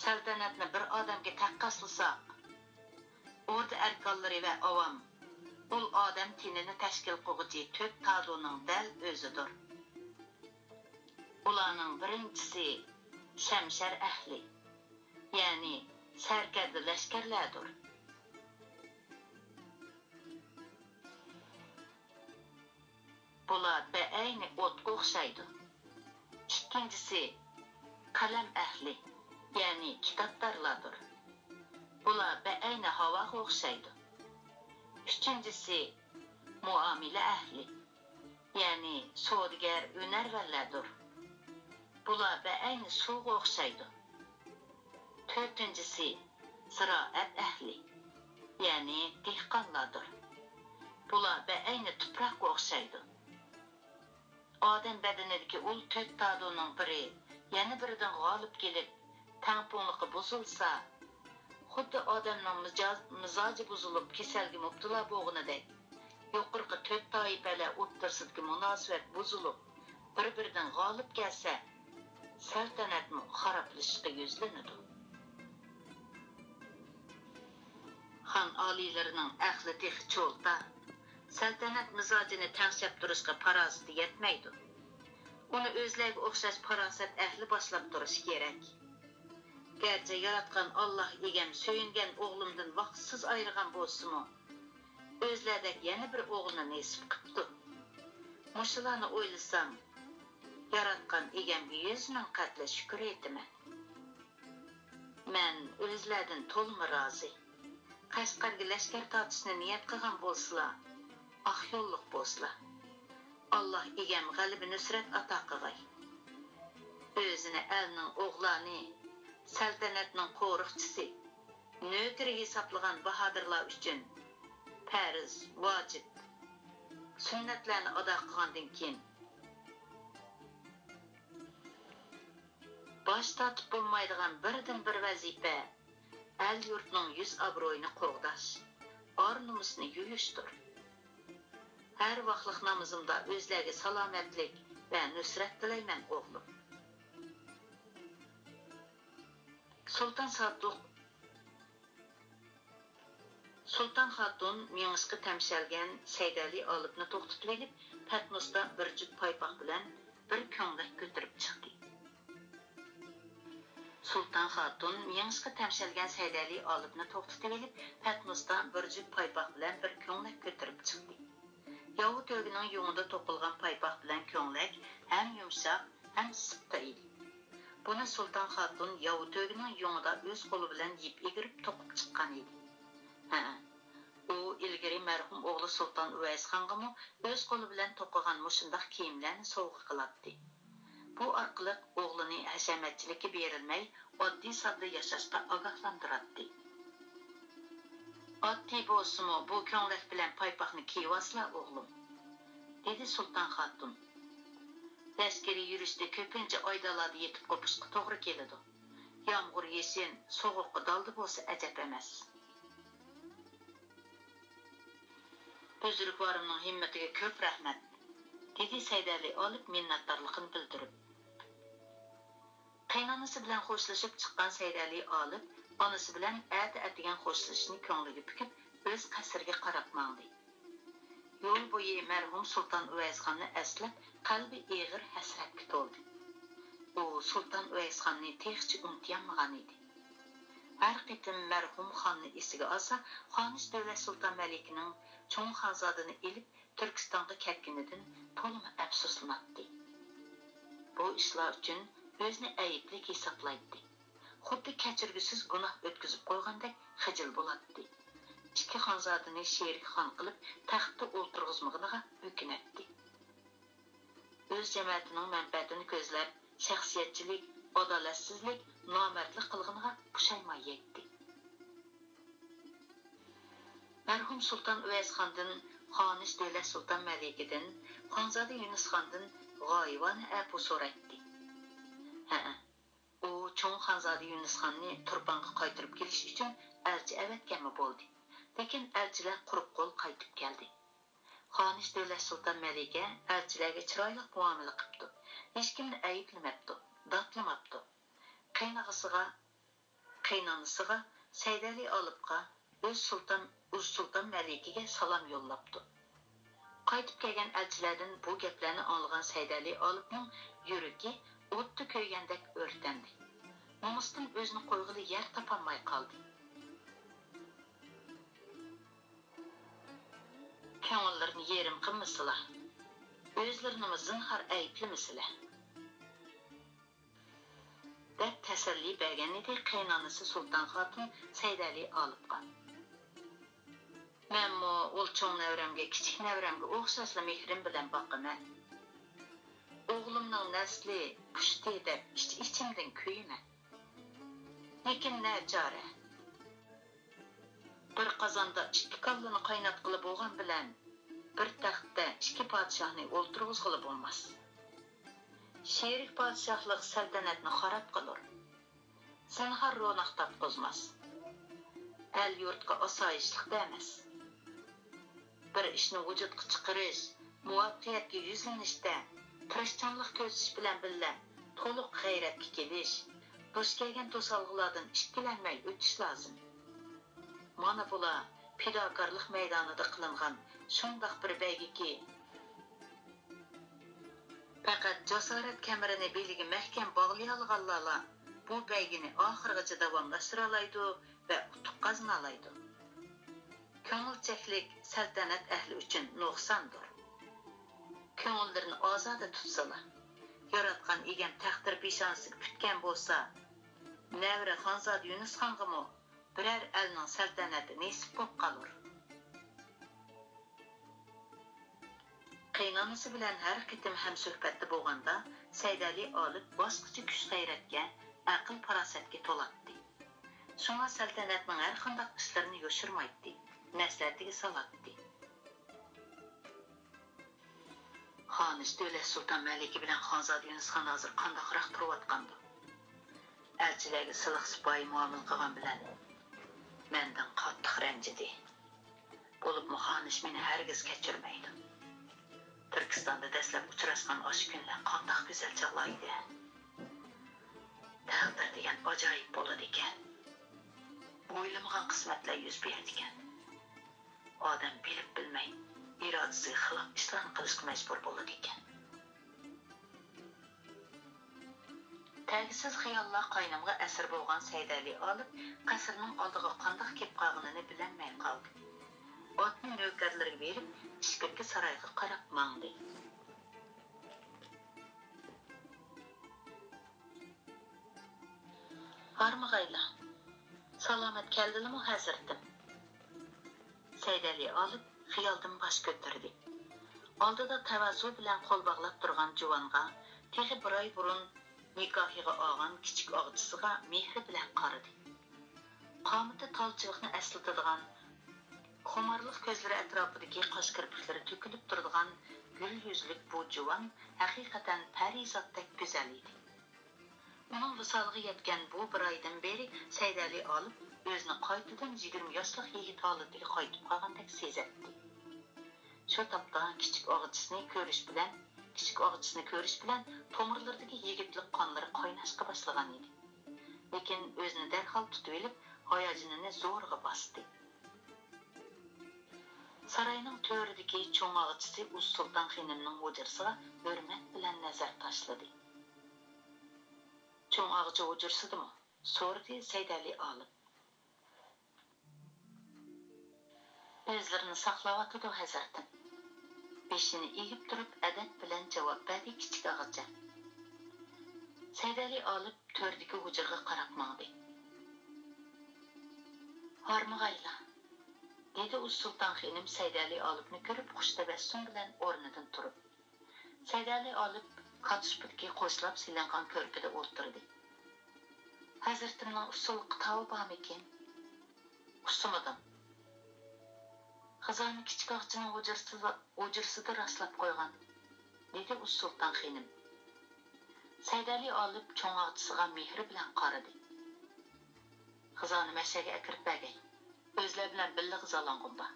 سەلتەنەتنى بىر ئادەمگە تەققاسلىساق، ئوردا ئەركانلىرى ۋە ئاۋام ئۇل ئادەم تېنىنى تەشكىل قىلغۇچى تۆت تادۇنىڭ دەل ئۆزىدۇر. ئۇلارنىڭ بىرىنچىسى شەمشەر ئەھلى، يەنى سەركەردە لەشكەرلەردۇر. بۇلار بەئەينى ئوتقا ئوخشايدۇ. ئىككىنچىسى قەلەم ئەھلى، يەنى كىتابدارلاردۇر. بۇلار بەئەينى ھاۋاغا ئوخشايدۇ. ئۈچىنچىسى مۇئامىلە ئەھلى، يەنى سودىگەر، ھۈنەرۋەنلەردۇر. بۇلار بەئەينى سۇغا ئوخشايدۇ. تۆتىنچىسى زىرائەت ئەھلى، يەنى دېھقانلاردۇر. بۇلار بەئەينى تۇپراققا ئوخشايدۇ. ئادەم بەدىنىدىكى ئۇل تۆت تادۇنىڭ بىرى يەنە بىرىدىن غالىب كېلىپ، تەڭپۇڭلۇقى بۇزۇلسا، خۇددى ئادەمنىڭ مىجاز-، مىزاجى بۇزۇلۇپ، كېسەلگە مۇپتىلا بولغىنىدەك، يۇقىرىقى تۆت تائىپەلەر ئوتتۇرىسىدىكى مۇناسىۋەت بۇزۇلۇپ، بىر-بىرىدىن غالىب كەلسە، سەلتەنەتمۇ خارابلىشىشقا يۈزلىنىدۇ. خان ئالىيلىرىنىڭ ئەقلى تېخى چولتا، سەلتەنەت مىزاجىنى تەڭشەپ تۇرۇشقا پاراسىتى يەتمەيدۇ. ئۇنى ئۆزلەرگە ئوخشاش پاراسەت ئەھلى باشلاپ تۇرۇشى كېرەك. گەرچە ياراتقان ئاللاھ ئىگەم سۆيۈنگەن ئوغلۇمدىن ۋاقىتسىز ئايرىغان بولسىمۇ، ئۆزلەردەك يەنە بىر ئوغۇلنى نېسىپ قىپتۇ. مۇشۇلارنى ئويلىسام، ياراتقان ئىگەمگە يۈز مىڭ قەتلە شۈكۈر ئېيتىمەن. مەن ئۆزلەردىن تولىمۇ رازى. قەشقەرگە لەشكەر تارتىشنى نىيەت قىلغان بولسىلا، ئاق يوللۇق بولسىلا. ئاللاھ ئىگەم غەلىبە نۇسرەت ئاتا قىلغاي. ئۆزىنى ئەلنىڭ ئوغلانى، سەلتەنەتنىڭ قورۇقچىسى، نۆكىرى ھېسابلىغان باھادىرلار ئۈچۈن پەرز، ۋاجىپ، سۈننەتلەرنى ئادا قىلغاندىن كېيىن، باش تارتىپ بولمايدىغان بىردىنبىر ۋەزىپە، ئەل-يۇرتنىڭ يۈز-ئابرۇيىنى قوغداش، ئار-نومۇسنى يۇيۇشتۇر. ھەر ۋاقلىق نامىزىمدا ئۆزلەرگە سالامەتلىك ۋە نۇسرەت تىلەيمەن، ئوغلۇم. سۇلتان ساتۇق سۇلتان خاتۇن مېڭىشقا تەمشەلگەن سەيدەلى ئالىپنى توختىتىۋېلىپ، پەتنۇستا بىر جۈپ پايپاق بىلەن بىر كۆڭلەك كۆتۈرۈپ چىقتى. سۇلتان خاتۇن مېڭىشقا تەمشەلگەن سەيدەلى ئالىپنى توختىتىۋېلىپ، پەتنۇستا بىر جۈپ پايپاق بىلەن بىر كۆڭلەك كۆتۈرۈپ چىقتى. ياۋا تۆگىنىڭ يۇڭىدا توقۇلغان پايپاق بىلەن كۆڭلەك ھەم يۇمشاق، ھەم سىپتا ئىدى. بۇنى سۇلتان خاتۇن ياۋا تۆگىنىڭ يۇڭىدا ئۆز قولى بىلەن يىپ ئېگىرىپ توقۇپ چىققان ئىدى. ھە، ئۇ ئىلگىرى مەرھۇم ئوغلى سۇلتان ئۇۋەيسخانغىمۇ ئۆز قولى بىلەن توقۇغان مۇشۇنداق كىيىملەرنى سوۋغا قىلاتتى. بۇ ئارقىلىق ئوغلىنى ھەشەمەتچىلىككە بېرىلمەي، ئاددىي-ساددا ياشاشقا ئاگاھلاندۇراتتى. ئاددىي بولسىمۇ، بۇ كۆڭلەك بىلەن پايپاقنى كىيىۋالسىلا، ئوغلۇم، دېدى سۇلتان خاتۇن. لەشكىرىي يۈرۈشتە كۆپىنچە ئايدانلاردا يېتىپ قوپۇشقا توغرا كېلىدۇ. يامغۇر يېشىن، سوغۇققا دالدا بولسا ئەجەب ئەمەس. بۈزرۈكۋارىمنىڭ ھىممىتىگە كۆپ رەھمەت، دېدى سەيدەلى ئالىپ مىننەتدارلىقىنى بىلدۈرۈپ. قېيىنئانىسى بىلەن خوشلىشىپ چىققان سەيدەلى ئالىپ ئانىسى بىلەن ئەتە ئەتىگەن خوشلىشىشنى كۆڭلىگە پۈكۈپ، ئۆز قەسرىگە قاراپ ماڭدى. يول بويى مەرھۇم سۇلتان ئۇۋەيسخاننى ئەسلەپ، قەلبى ئېغىر ھەسرەتكە تولدى. ئۇ سۇلتان ئۇۋەيسخاننى تېخىچە ئۇنتۇيالمىغان ئىدى. ھەر قېتىم مەرھۇم خاننى ئېسىگە ئالسا، خانىش دۆلەت سۇلتان مەلىكىنىڭ چوڭ خانزادىنى ئېلىپ تۈركىستانغا كەتكىنىدىن تولىمۇ ئەپسۇسلىناتتى. بۇ ئىشلار ئۈچۈن ئۆزىنى ئەيىبلىك ھېسابلايتتى. خۇددى كەچۈرگۈسىز گۇناھ ئۆتكۈزۈپ قويغاندەك خىجىل بولاتتى. ئىككى خانزادىنى شېرىك خان قىلىپ تەختتە ئولتۇرغۇزمىغىنىغا ئۆكۈنەتتى. ئۆز جەمەتىنىڭ مەنپەئەتىنى كۆزلەپ، شەخسىيەتچىلىك، ئادالەتسىزلىك، نامەردلىك قىلغىنىغا پۇشايمان يەيتتى. مەرھۇم سۇلتان ئۇۋەيسخاندىن، خانىش دۆلەت سۇلتان مەلىكىدىن، خانزادە يۇنۇسخاندىن غايىۋانە ئەپۇ سورايتتى. ھەئە، ئۇ چوڭ خانزادە يۇنۇسخاننى تۇرپانغا قايتۇرۇپ كېلىش ئۈچۈن ئەلچى ئەۋەتكەنمۇ بولدى. لېكىن ئەلچىلەر قۇرۇق قول قايتىپ كەلدى. خانىش دۆلەت سۇلتان مەلىكە ئەلچىلەرگە چىرايلىق مۇئامىلە قىپتۇ. ھېچكىمنى ئەيىبلىمەپتۇ، داتلىماپتۇ. قېيىنئاغىسىغا، قېيىنئانىسىغا، سەيدەلى ئالىپقا، ئۆز سۇلتان، ئۇز سۇلتان مەلىكىگە سالام يوللاپتۇ. قايتىپ كەلگەن ئەلچىلەردىن بۇ گەپلەرنى ئاڭلىغان سەيدەلى ئالىپنىڭ يۈرىكى ئوتتا كۆيگەندەك ئۆرتەندى. نومۇستىن ئۆزىنى قويغىلى يەر تاپالماي قالدى. كۆڭۈللىرىنى يېرىم قىلمىسىلا، ئۆزلىرىنىمۇ زىنھار ئەيىبلىمىسىلە. دەپ تەسەللى بەرگەنىدى قېيىنئانىسى سۇلتان خاتۇن سەيدەلى ئالىپقا. مەنمۇ ئۇل چوڭ نەۋرەمگە، كىچىك نەۋرەمگە ئوخشاشلا مېھرىم بىلەن باقىمەن. ئوغلۇمنىڭ نەسلى پۇشتى دەپ ئىچ-ئىچىمدىن كۆيىمەن. لېكىن نەچارە؟ بىر قازاندا ئىككى كاللىنى قايناتقىلى بولغان بىلەن، بىر تەختتە ئىككى پادىشاھنى ئولتۇرغۇزغىلى بولماس. شېرىك پادىشاھلىق سەلتەنەتنى خاراب قىلۇر. زىنھار روناق تاپقۇزماس. ئەل-يۇرتقا ئاسايىشلىق بەرمەس. بىر ئىشنى ۋۇجۇدقا چىقىرىش، مۇۋەپپەقىيەتكە يۈزلىنىشتە تىرىشچانلىق كۆرسىتىش بىلەن بىللە، تولۇق غەيرەتكە كېلىش، دۇچ كەلگەن توسالغۇلاردىن ئىككىلەنمەي ئۆتۈش لازىم. مانا بۇلار پىداكارلىق مەيدانىدا قىلىنغان شۇنداق بىر بەيگىكى، پەقەت جاسارەت كەمىرىنى بېلىگە مەھكەم باغلىيالىغانلارلا بۇ بەيگىنى ئاخىرغىچە داۋاملاشتۇرالايدۇ ۋە ئۇتۇق قازىنالايدۇ. كۆڭۈلچەكلىك سەلتەنەت ئەھلى ئۈچۈن نۇقساندۇر. كۆڭۈللىرىنى ئازادە تۇتسىلا، ياراتقان ئىگەم تەقدىر پېشانىسىگە پۈتكەن بولسا، نەۋرە خانزادە يۇنۇسخانغىمۇ بىرەر ئەلنىڭ سەلتەنەتى نېسىپ بولۇپ قالۇر. قېيىنئانىسى بىلەن ھەر قېتىم ھەمسۆھبەتتە بولغاندا، سەيدەلى ئالىپ باشقىچە كۈچ-غەيرەتكە، ئەقىل-پاراسەتكە تولاتتى. شۇڭا سەلتەنەتنىڭ ھەرقانداق ئىشلىرىنى يوشۇرمايتتى، مەسلىھەتىگە سالاتتى. خانىش دۆلەت سۇلتان مەلىكە بىلەن خانزادە يۇنۇسخان ھازىر قانداقراق تۇرۇۋاتقاندۇ؟ ئەلچىلەرگە سىلىق-سىپايى مۇئامىلە قىلغان بىلەن مەندىن قاتتىق رەنجىدى. بولۇپمۇ خانىش مېنى ھەرگىز كەچۈرمەيدۇ. تۈركىستاندا دەسلەپ ئۇچراشقان ئاشۇ كۈنلەر قانداق گۈزەل چاغلار ئىدى. تەقدىر دېگەن ئاجايىپ بولىدىكەن. ئويلىمىغان قىسمەتلەر يۈز بېرىدىكەن. ئادەم بىلىپ بىلمەي، ئىرادىسىگە خىلاپ ئىشلارنى قىلىشقا مەجبۇر بولىدىكەن. تەگسىز خىياللار قاينىمىغا ئەسىر بولغان سەيدەلى ئالىپ قەسىرنىڭ ئالدىغا قانداق كېلىپ قالغىنىنى بىلەلمەي قالدى. ئاتنى نۆكەرلىرىگە بېرىپ، ئىچكىرىكى سارايغا قاراپ ماڭدى. ھارمىغايلا، سالامەت كەلدىلىمۇ ھەزرىتىم؟ سەيدەلى ئالىپ خىيالدىن باش كۆتۈردى. ئالدىدا تەۋازۇ بىلەن قول باغلاپ تۇرغان جۇۋانغا، تېخى بىر ئاي بۇرۇن نىكاھىغا ئالغان كىچىك ئاغىچىسىغا مېھرى بىلەن قارىدى. قامىتى تال چىۋىقنى ئەسلىتىدىغان، خۇمارلىق كۆزلىرى ئەتراپىدىكى قاش كىرپىكلىرى تۆكۈلۈپ تۇرىدىغان گۈل يۈزلۈك بۇ جۇۋان ھەقىقەتەن پەرىزاتتەك گۈزەل ئىدى. ئۇنىڭ ۋىسالىغا يەتكەن بۇ بىر ئايدىن بېرى سەيدەلى ئالىپ ئۆزىنى قايتىدىن يىگىرمە ياشلىق يىگىت ھالىتىگە قايتىپ قالغاندەك سېزەتتى. شۇ تاپتا كىچىك ئاغىچىسىنى كۆرۈش بىلەن، كىچىك ئاغىچىسىنى كۆرۈش بىلەن تومۇرلىرىدىكى يىگىتلىك قانلىرى قايناشقا باشلىغان ئىدى. لېكىن ئۆزىنى دەرھال تۇتۇۋېلىپ، ھاياجىنىنى زورىغا باستى. ساراينىڭ تۆرىدىكى چوڭ ئاغىچىسى ئۇز سۇلتان خېنىمنىڭ ھۇجرىسىغا ھۆرمەت بىلەن نەزەر تاشلىدى. چوڭ ئاغىچى ھۇجرىسىدىمۇ؟ سورىدى سەيدەلى ئالىپ. ئۆزلىرىنى ساقلاۋاتىدۇ، ھەزرىتىم. بېشىنى ئېگىپ تۇرۇپ ئەدەپ بىلەن جاۋاب بەردى كىچىك ئاغىچە. سەيدەلى ئالىپ تۆردىكى ھۇجرىغا قاراپ ماڭدى. ھارمىغايلا، دېدى ئۇز سۇلتان خېنىم سەيدەلى ئالىپنى كۆرۈپ خۇش تەبەسسۇم بىلەن ئورنىدىن تۇرۇپ. سەيدەلى ئالىپ كاتۇشپىدىكى قوشلاپ سېلىنغان كۆرپىدە ئولتۇردى. ھەزرىتىمنىڭ ئۇسسۇللۇققا تاۋى بارمىكىن؟ ئۇسسىمىدىم. خىزانە كىچىك ئاغىچىنىڭ ھۇجرىسىدا، ھۇجرىسىدا راسلاپ قويغان، دېدى ئۇسسۇلتان خېنىم. سەيدەلى ئالىپ چوڭ ئاغىچىسىغا مېھرى بىلەن قارىدى. خىزانە مەشەگە ئەكىرىپ بەرگەي. ئۆزلەر بىلەن بىللە غىزالانغۇم بار.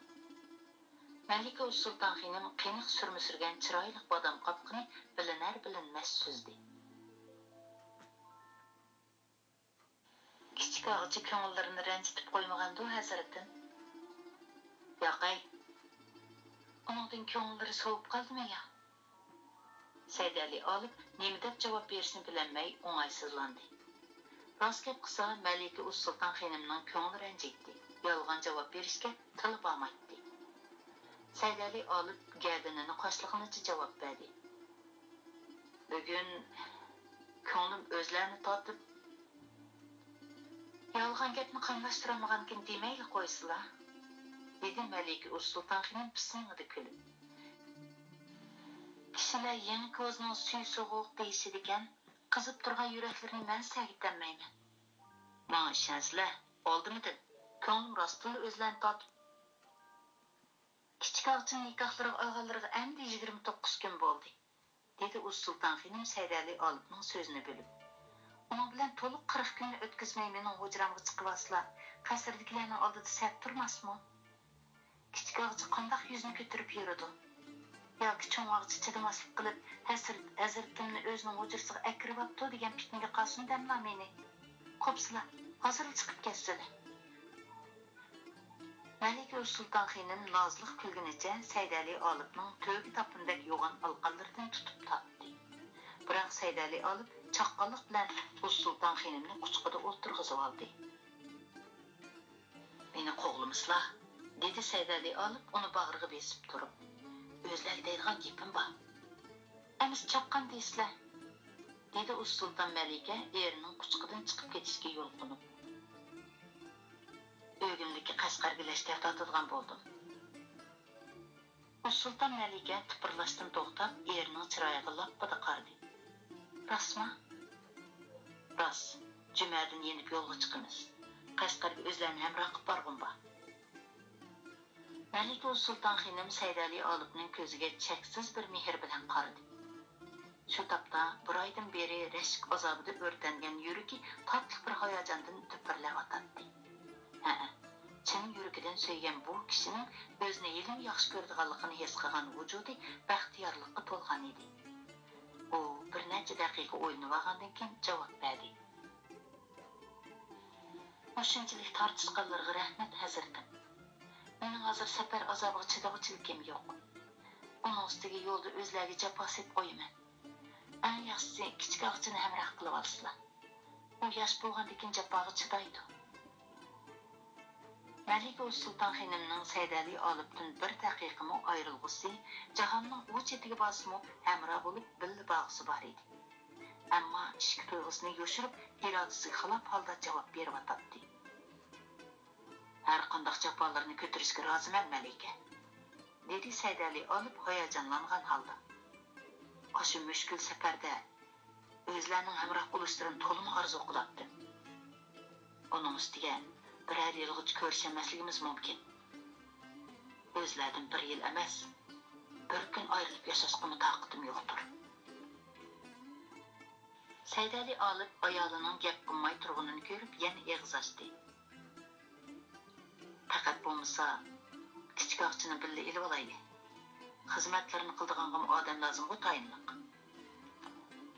مەلىكە ئۇسسۇلتان خېنىم قېنىق سۈرمە سۈرگەن چىرايلىق بادام قاپىقىنى بىلىنەر-بىلىنمەس سۈزدى. كىچىك ئاغىچى كۆڭۈللىرىنى رەنجىتىپ قويمىغاندۇ، ھەزرىتىم؟ ياقەي، ئۇنىڭدىن كۆڭۈللىرى سوۋۇپ قالدىمۇ يا؟ سەيدەلى ئالىپ نېمە دەپ جاۋاب بېرىشنى بىلەلمەي ئوڭايسىزلاندى. راست گەپ قىلسا، مەلىكە ئۇسسۇلتان خېنىمنىڭ كۆڭلى رەنجىيتتى، يالغان جاۋاب بېرىشكە تىلى بارمايتتى. سەيدەلى ئالىپ گەدىنىنى قاشلىغىنىچە جاۋاب بەردى. بۈگۈن كۆڭلۈم ئۆزلەرنى تارتىپ، يالغان گەپنى قاملاشتۇرالمىغانكىن دېمەيلا قويسىلا، دېدى مەلىكە ئۇسسۇلتان خېنىم پىسىڭىدە كۈلۈپ. كىشىلەر يېڭى كوزىنىڭ سۈيى سوغۇق دېيىشىدىكەن، قىزىپ تۇرغان يۈرەكلىرىنى مەن سەگىتەلمەيمەن. ماڭا ئىشەنسىلە، ئالدىمىدىم. كۆڭلۈم راستتىنلا ئۆزلەرنى تارتىپ، كىچىك ئاغىچىنى نىكاھلىرىغا ئالغانلىرىغا ئەمدى يىگىرمە توققۇز كۈن بولدى، دېدى ئۇسسۇلتان خېنىم سەيدەلى ئالىپنىڭ سۆزىنى بۆلۈپ. ئۇنىڭ بىلەن تولۇق قىرىق كۈننى ئۆتكۈزمەي مېنىڭ ھۇجرامغا چىقىۋالسىلا، قەسىردىكىلەرنىڭ ئالدىدا سەت تۇرماسمۇ؟ كىچىك ئاغىچى قانداق يۈزنى كۆتۈرۈپ يۈرىدۇ؟ ياكى چوڭ ئاغىچى چىدىماسلىق قىلىپ، ھەسرىتىمنى ئۆزىنىڭ ھۇجرىسىغا ئەكىرىۋاپتۇ دېگەن پىتنىگە قالسۇن دەملا مېنى. قوپسىلا، ھازىرلا چىقىپ كەتسىلە. مەلىكە ئۇسسۇلتان خېنىم نازلىق كۈلگىنىچە سەيدەلى ئالىپنىڭ تۆگە تاپىنىدەك يوغان ئالىقانلىرىدىن تۇتۇپ تارتتى. بىراق سەيدەلى ئالىپ چاققانلىق بىلەن ئۇسسۇلتان خېنىمنى قۇچىقىدا ئولتۇرغۇزۇۋالدى. مېنى قوغلىمىسىلا، دېدى سەيدەلى ئالىپ ئۇنى باغرىغا بېسىپ تۇرۇپ. ئۆزلەرگە دەيدىغان گېپىم بار. ئەمىسە چاققان دېيىسىلە، دېدى ئۇسسۇلتان مەلىكە ئېرىنىڭ قۇچىقىدىن چىقىپ كېتىشكە يول قونۇپ. ئۆگۈنلۈككە قەشقەرگە لەشكەر تارتىدىغان بولدۇم. ئۇسسۇلتان مەلىكە تىپىرلاشتىن توختاپ، ئېرىنىڭ چىرايىغا لاپپىدە قارىدى. راستمۇ؟ راست. جۈمەدىن يېنىپ يولغا چىقىمىز. قەشقەرگە ئۆزلەرنى ھەمراھ قىلىپ بارغۇم بار. مەلىكە ئۇسسۇلتان خېنىم سەيدەلى ئالىپنىڭ كۆزىگە چەكسىز بىر مېھىر بىلەن قارىدى. شۇ تاپتا بىر ئايدىن بېرى رەشك ئازابىدا ئۆرتەنگەن يۈرىكى تاتلىق بىر ھاياجاندىن دۈپۈرلەۋاتاتتى. ھەئە، چىن يۈرىكىدىن سۆيگەن بۇ كىشىنىڭ ئۆزىنى ھېلىمۇ ياخشى كۆرىدىغانلىقىنى ھېس قىلغان ۋۇجۇدى بەختىيارلىققا تولغان ئىدى. ئۇ بىر نەچچە دەقىقە ئويلىنىۋالغاندىن كېيىن جاۋاب بەردى. مۇشۇنچىلىك تارتىشقانلىرىغا رەھمەت، ھەزرىتىم. مېنىڭ ھازىر سەپەر ئازابىغا چىدىغۇچىلىكىم يوق. ئۇنىڭ ئۈستىگە يولدا ئۆزلەرگە جاپا سېلىپ قويىمەن. ئەڭ ياخشىسى، كىچىك ئاغىچىنى ھەمراھ قىلىۋالسىلا. ئۇ ياش بولغاندىكىن جاپاغا چىدايدۇ. مەلىكە ئۇسسۇلتان خېنىمنىڭ سەيدەلى ئالىپتىن بىر دەقىقىمۇ ئايرىلغۇسى، جاھاننىڭ ئۇ چېتىگە بارسىمۇ ھەمراھ بولۇپ بىللە بارغۇسى بار ئىدى. ئەمما ئىچكى تۇيغۇسىنى يوشۇرۇپ، ئىرادىسىگە خىلاپ ھالدا جاۋاب بېرىۋاتاتتى. ھەرقانداق جاپالارنى كۆتۈرۈشكە رازىمەن، مەلىكە، دېدى سەيدەلى ئالىپ ھاياجانلانغان ھالدا. ئاشۇ مۈشكۈل سەپەردە ئۆزلەرنىڭ ھەمراھ بولۇشلىرىنى تولىمۇ ئارزۇ قىلاتتىم. ئۇنىڭ ئۈستىگە بىرەر يىلغىچە كۆرۈشەلمەسلىكىمىز مۇمكىن. ئۆزلەردىن بىر يىل ئەمەس، بىر كۈن ئايرىلىپ ياشاشقىمۇ تاقىتىم يوقتۇر. سەيدەلى ئالىپ ئايالىنىڭ گەپ قىلماي تۇرغىنىنى كۆرۈپ يەنە ئېغىز ئاچتى. پەقەت بولمىسا، كىچىك ئاغىچىنى بىللە ئېلىۋالايلى. خىزمەتلىرىنى قىلىدىغانغىمۇ ئادەم لازىمغۇ تايىنلىق.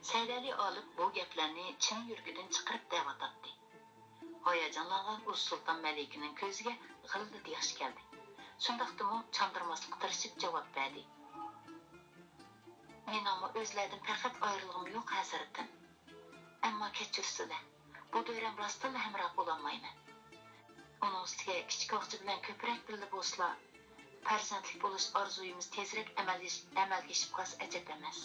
سەيدەلى ئالىپ بۇ گەپلەرنى چىن يۈرىكىدىن چىقىرىپ دەۋاتاتتى. ھاياجانلانغان ئۇسسۇلتان مەلىكىنىڭ كۆزىگە غىللىدە ياش كەلدى. شۇنداقتىمۇ چاندۇرماسلىققا تىرىشىپ جاۋاب بەردى. مېنىڭمۇ ئۆزلەردىن پەقەت ئايرىلغۇم يوق، ھەزرىتىم. ئەمما كەچۈرسىلە، بۇ دۆۋرەم راستتىنلا ھەمراھ بولالمايمەن. ئۇنىڭ ئۈستىگە كىچىك ئاغىچى بىلەن كۆپرەك بىللە بولسىلا، پەرزەنتلىك بولۇش ئارزۇيىمىز تېزرەك ئەمەلگە ئەمەلگە ئېشىپ قالسا ئەجەب ئەمەس.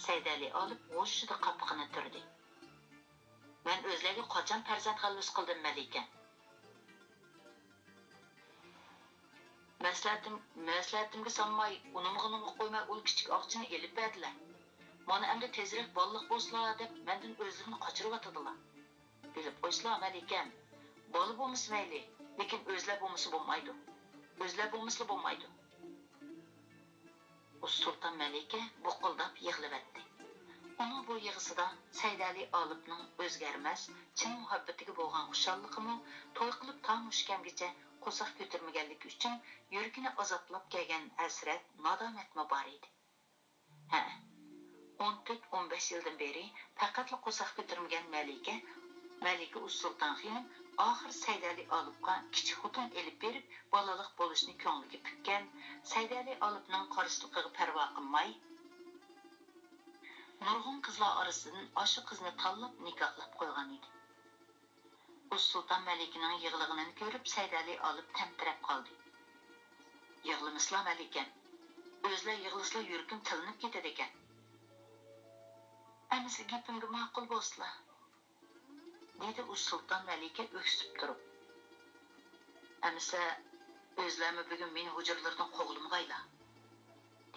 سەيدەلى ئالىپ غۇژژىدە قاپىقىنى تۈردى. مەن ئۆزلەرگە قاچان پەرزەنت غەلۋىسى قىلدىم، مەلىكە؟ مەسلىھەتىم، مەسلىھەتىمگە سالماي، ئۇنىمىغىنىمغا قويماي ئۇ كىچىك ئاغىچىنى ئېلىپ بەردىلە. مانا ئەمدى تېزرەك بالىلىق بولسىلا دەپ مەندىن ئۆزلىرىنى قاچۇرۇۋاتىدىلا. بىلىپ قويسىلا، مەلىكەم، بالا بولمىسا مەيلى، لېكىن ئۆزلەر بولمىسا بولمايدۇ. ئۆزلەر بولمىسىلا بولمايدۇ. ئۇ سۇلتان مەلىكە بۇقۇلداپ يىغلىۋەتتى. ئۇنىڭ بۇ يىغىسىدا سەيدەلى ئالىپنىڭ ئۆزگەرمەس چىن مۇھەببىتىگە بولغان خۇشاللىقىمۇ، توي قىلىپ تا مۇشۇ كەمگىچە قورساق كۆتۈرمىگەنلىكى ئۈچۈن يۈرىكىنى ئازابلاپ كەلگەن ھەسرەت، نادامەتمۇ بار ئىدى. ھە، ئون تۆت، ئون بەش يىلدىن بېرى پەقەتلا قورساق كۆتۈرمىگەن مەلىكە، مەلىكە ئۇسسۇلتان خېنىم ئاخىر سەيدەلى ئالىپقا كىچىك خوتۇن ئېلىپ بېرىپ، بالىلىق بولۇشنى كۆڭلىگە پۈككەن، سەيدەلى ئالىپنىڭ قارشىلىقىغا پەرۋا قىلماي، نۇرغۇن قىزلار ئارىسىدىن ئاشۇ قىزنى تاللاپ نىكاھلاپ قويغان ئىدى. ئۇسسۇلتان مەلىكىنىڭ يىغلىغىنىنى كۆرۈپ، سەيدەلى ئالىپ تەمتىرەپ قالدى. يىغلىمىسىلا، مەلىكەم. ئۆزلەر يىغلىسىلا يۈرىكىم تىلىنىپ كېتىدىكەن. ئەمىسە گېپىمگە ماقۇل بولسىلا، دېدى ئۇسسۇلتان مەلىكە ئۆكسۈپ تۇرۇپ. ئەمىسە ئۆزلەرمۇ بۈگۈن مېنى ھۇجرىلىرىدىن قوغلىمىغايلا،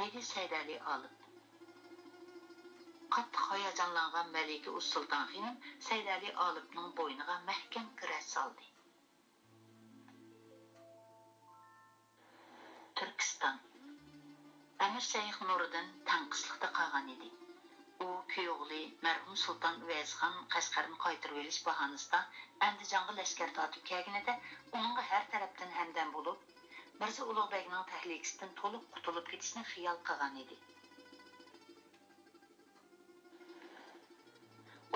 دېدى سەيدەلى ئالىپ. قاتتىق ھاياجانلانغان مەلىكە ئۇسسۇلتان خېنىم سەيدەلى ئالىپنىڭ بوينىغا مەھكەم گىرە سالدى. تۈركىستان. ئەمىر شەيخ نۇرىدىن تەڭقىسلىقتا قالغان ئىدى. ئۇ كۈيئوغلى مەرھۇم سۇلتان ئۇۋەيسخان قەشقەرنى قايتۇرۇۋېلىش باھانىسىدا ئەندىجانغا لەشكەر تارتىپ كەلگىنىدە، ئۇنىڭغا ھەر تەرەپتىن ھەمدەم بولۇپ، مىرزا ئۇلۇغبەگنىڭ تەھلىكىسىدىن تولۇق قۇتۇلۇپ كېتىشنى خىيال قىلغان ئىدى.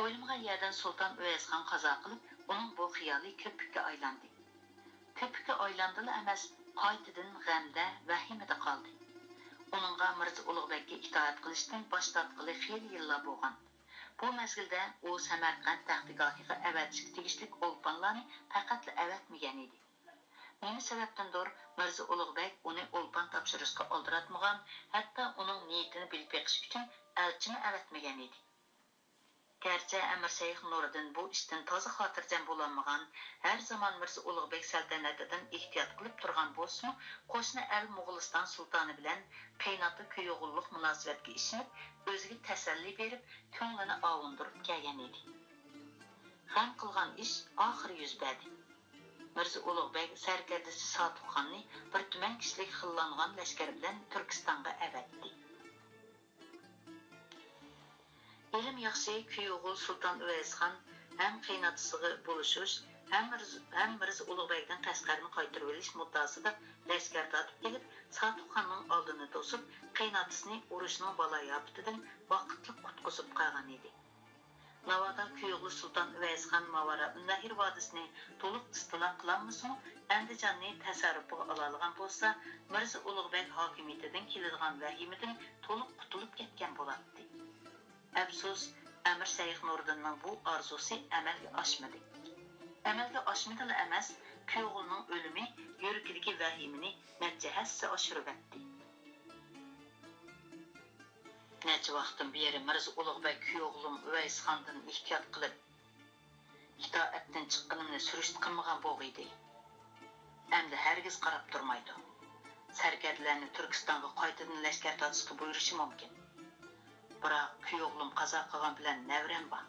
ئويلىمىغان يەردىن سۇلتان ئۇۋەيسخان قازا قىلىپ، ئۇنىڭ بۇ خىيالى كۆپۈككە ئايلاندى. كۆپۈككە ئايلاندىلا ئەمەس، قايتىدىن غەمدە، ۋەھىمىدە قالدى. ئۇنىڭغا مىرزا ئۇلۇغبەگكە ئىتائەت قىلىشتىن باش تارتقىلى خېلى يىللار بولغان. بۇ مەزگىلدە ئۇ سەمەرقەنت تەختىگاھىغا ئەۋەتىشكە تېگىشلىك ئولپانلارنى پەقەتلا ئەۋەتمىگەن ئىدى. نېمە سەۋەبتىندۇر، مىرزا ئۇلۇغبەگ ئۇنى ئولپان تاپشۇرۇشقا ئالدىراتمىغان، ھەتتا ئۇنىڭ نىيىتىنى بىلىپ بېقىش ئۈچۈن ئەلچىمۇ ئەۋەتمىگەن ئىدى. گەرچە ئەمىر شەيخ نۇرىدىن بۇ ئىشتىن تازا خاتىرجەم بولالمىغان، ھەر زامان مىرزا ئۇلۇغبەگ سەلتەنىتىدىن ئېھتىيات قىلىپ تۇرغان بولسىمۇ، قوشنا ئەل موغۇلىستان سۇلتانى بىلەن قېيىناتا كۈيئوغۇللۇق مۇناسىۋەتكە ئىشىنىپ، ئۆزىگە تەسەللى بېرىپ، كۆڭلىنى ئاۋۇندۇرۇپ كەلگەن ئىدى. غەم قىلغان ئىش ئاخىرى يۈز بەردى. مىرزا ئۇلۇغبەگ سەركەردىسى ساتۇخخاننى بىر تۈمەن كىشىلىك خىللانغان لەشكەر بىلەن تۈركىستانغا ئەۋەتتى. ئىلىم ياخشى كۈيئوغۇل سۇلتان ئۇۋەيسخان ھەم قېيىناتىسىغا بولۇشۇش، ھەم مىرز-، ھەم مىرزا ئۇلۇغبەگدىن قەشقەرنى قايتۇرۇۋېلىش مۇددىئاسىدا لەشكەر تارتىپ كېلىپ، ساتۇخخاننىڭ ئالدىنى توسۇپ، قېيىناتىسىنى ئۇرۇشنىڭ بالايىئاپىتىدىن ۋاقىتلىق قۇتقۇزۇپ قالغان ئىدى. ناۋادا كۈيئوغلى سۇلتان ئۇۋەيسخان ماۋارائۇننەھر ۋادىسىنى تولۇق ئىستىلا قىلالمىسىمۇ، ئەندىجاننى تەسەررۇپىغا ئالالىغان بولسا، مىرزا ئۇلۇغبەگ ھاكىمىيىتىدىن كېلىدىغان ۋەھىمىدىن تولۇق قۇتۇلۇپ كەتكەن بولاتتى. ئەپسۇس، ئەمىر شەيخ نۇرىدىننىڭ بۇ ئارزۇسى ئەمەلگە ئاشمىدى. ئەمەلگە ئاشمىدىلا ئەمەس، كۈيئوغلىنىڭ ئۆلۈمى يۈرىكىدىكى ۋەھىمىنى نەچچە ھەسسە ئاشۇرۇۋەتتى. نەچچە ۋاقىتتىن بېرى مىرزا ئۇلۇغبەگ كۈيئوغلۇم ئۇۋەيسخاندىن ئېھتىيات قىلىپ، ئىتائەتتىن چىققىنىمنى سۈرۈشتە قىلمىغان بولغىيدى. ئەمدى ھەرگىز قاراپ تۇرمايدۇ. سەركەردىلەرنى تۈركىستانغا قايتىدىن لەشكەر تارتىشقا بۇيرۇشى مۇمكىن. بىراق، كۈيئوغلۇم قازا قىلغان بىلەن نەۋرەم بار.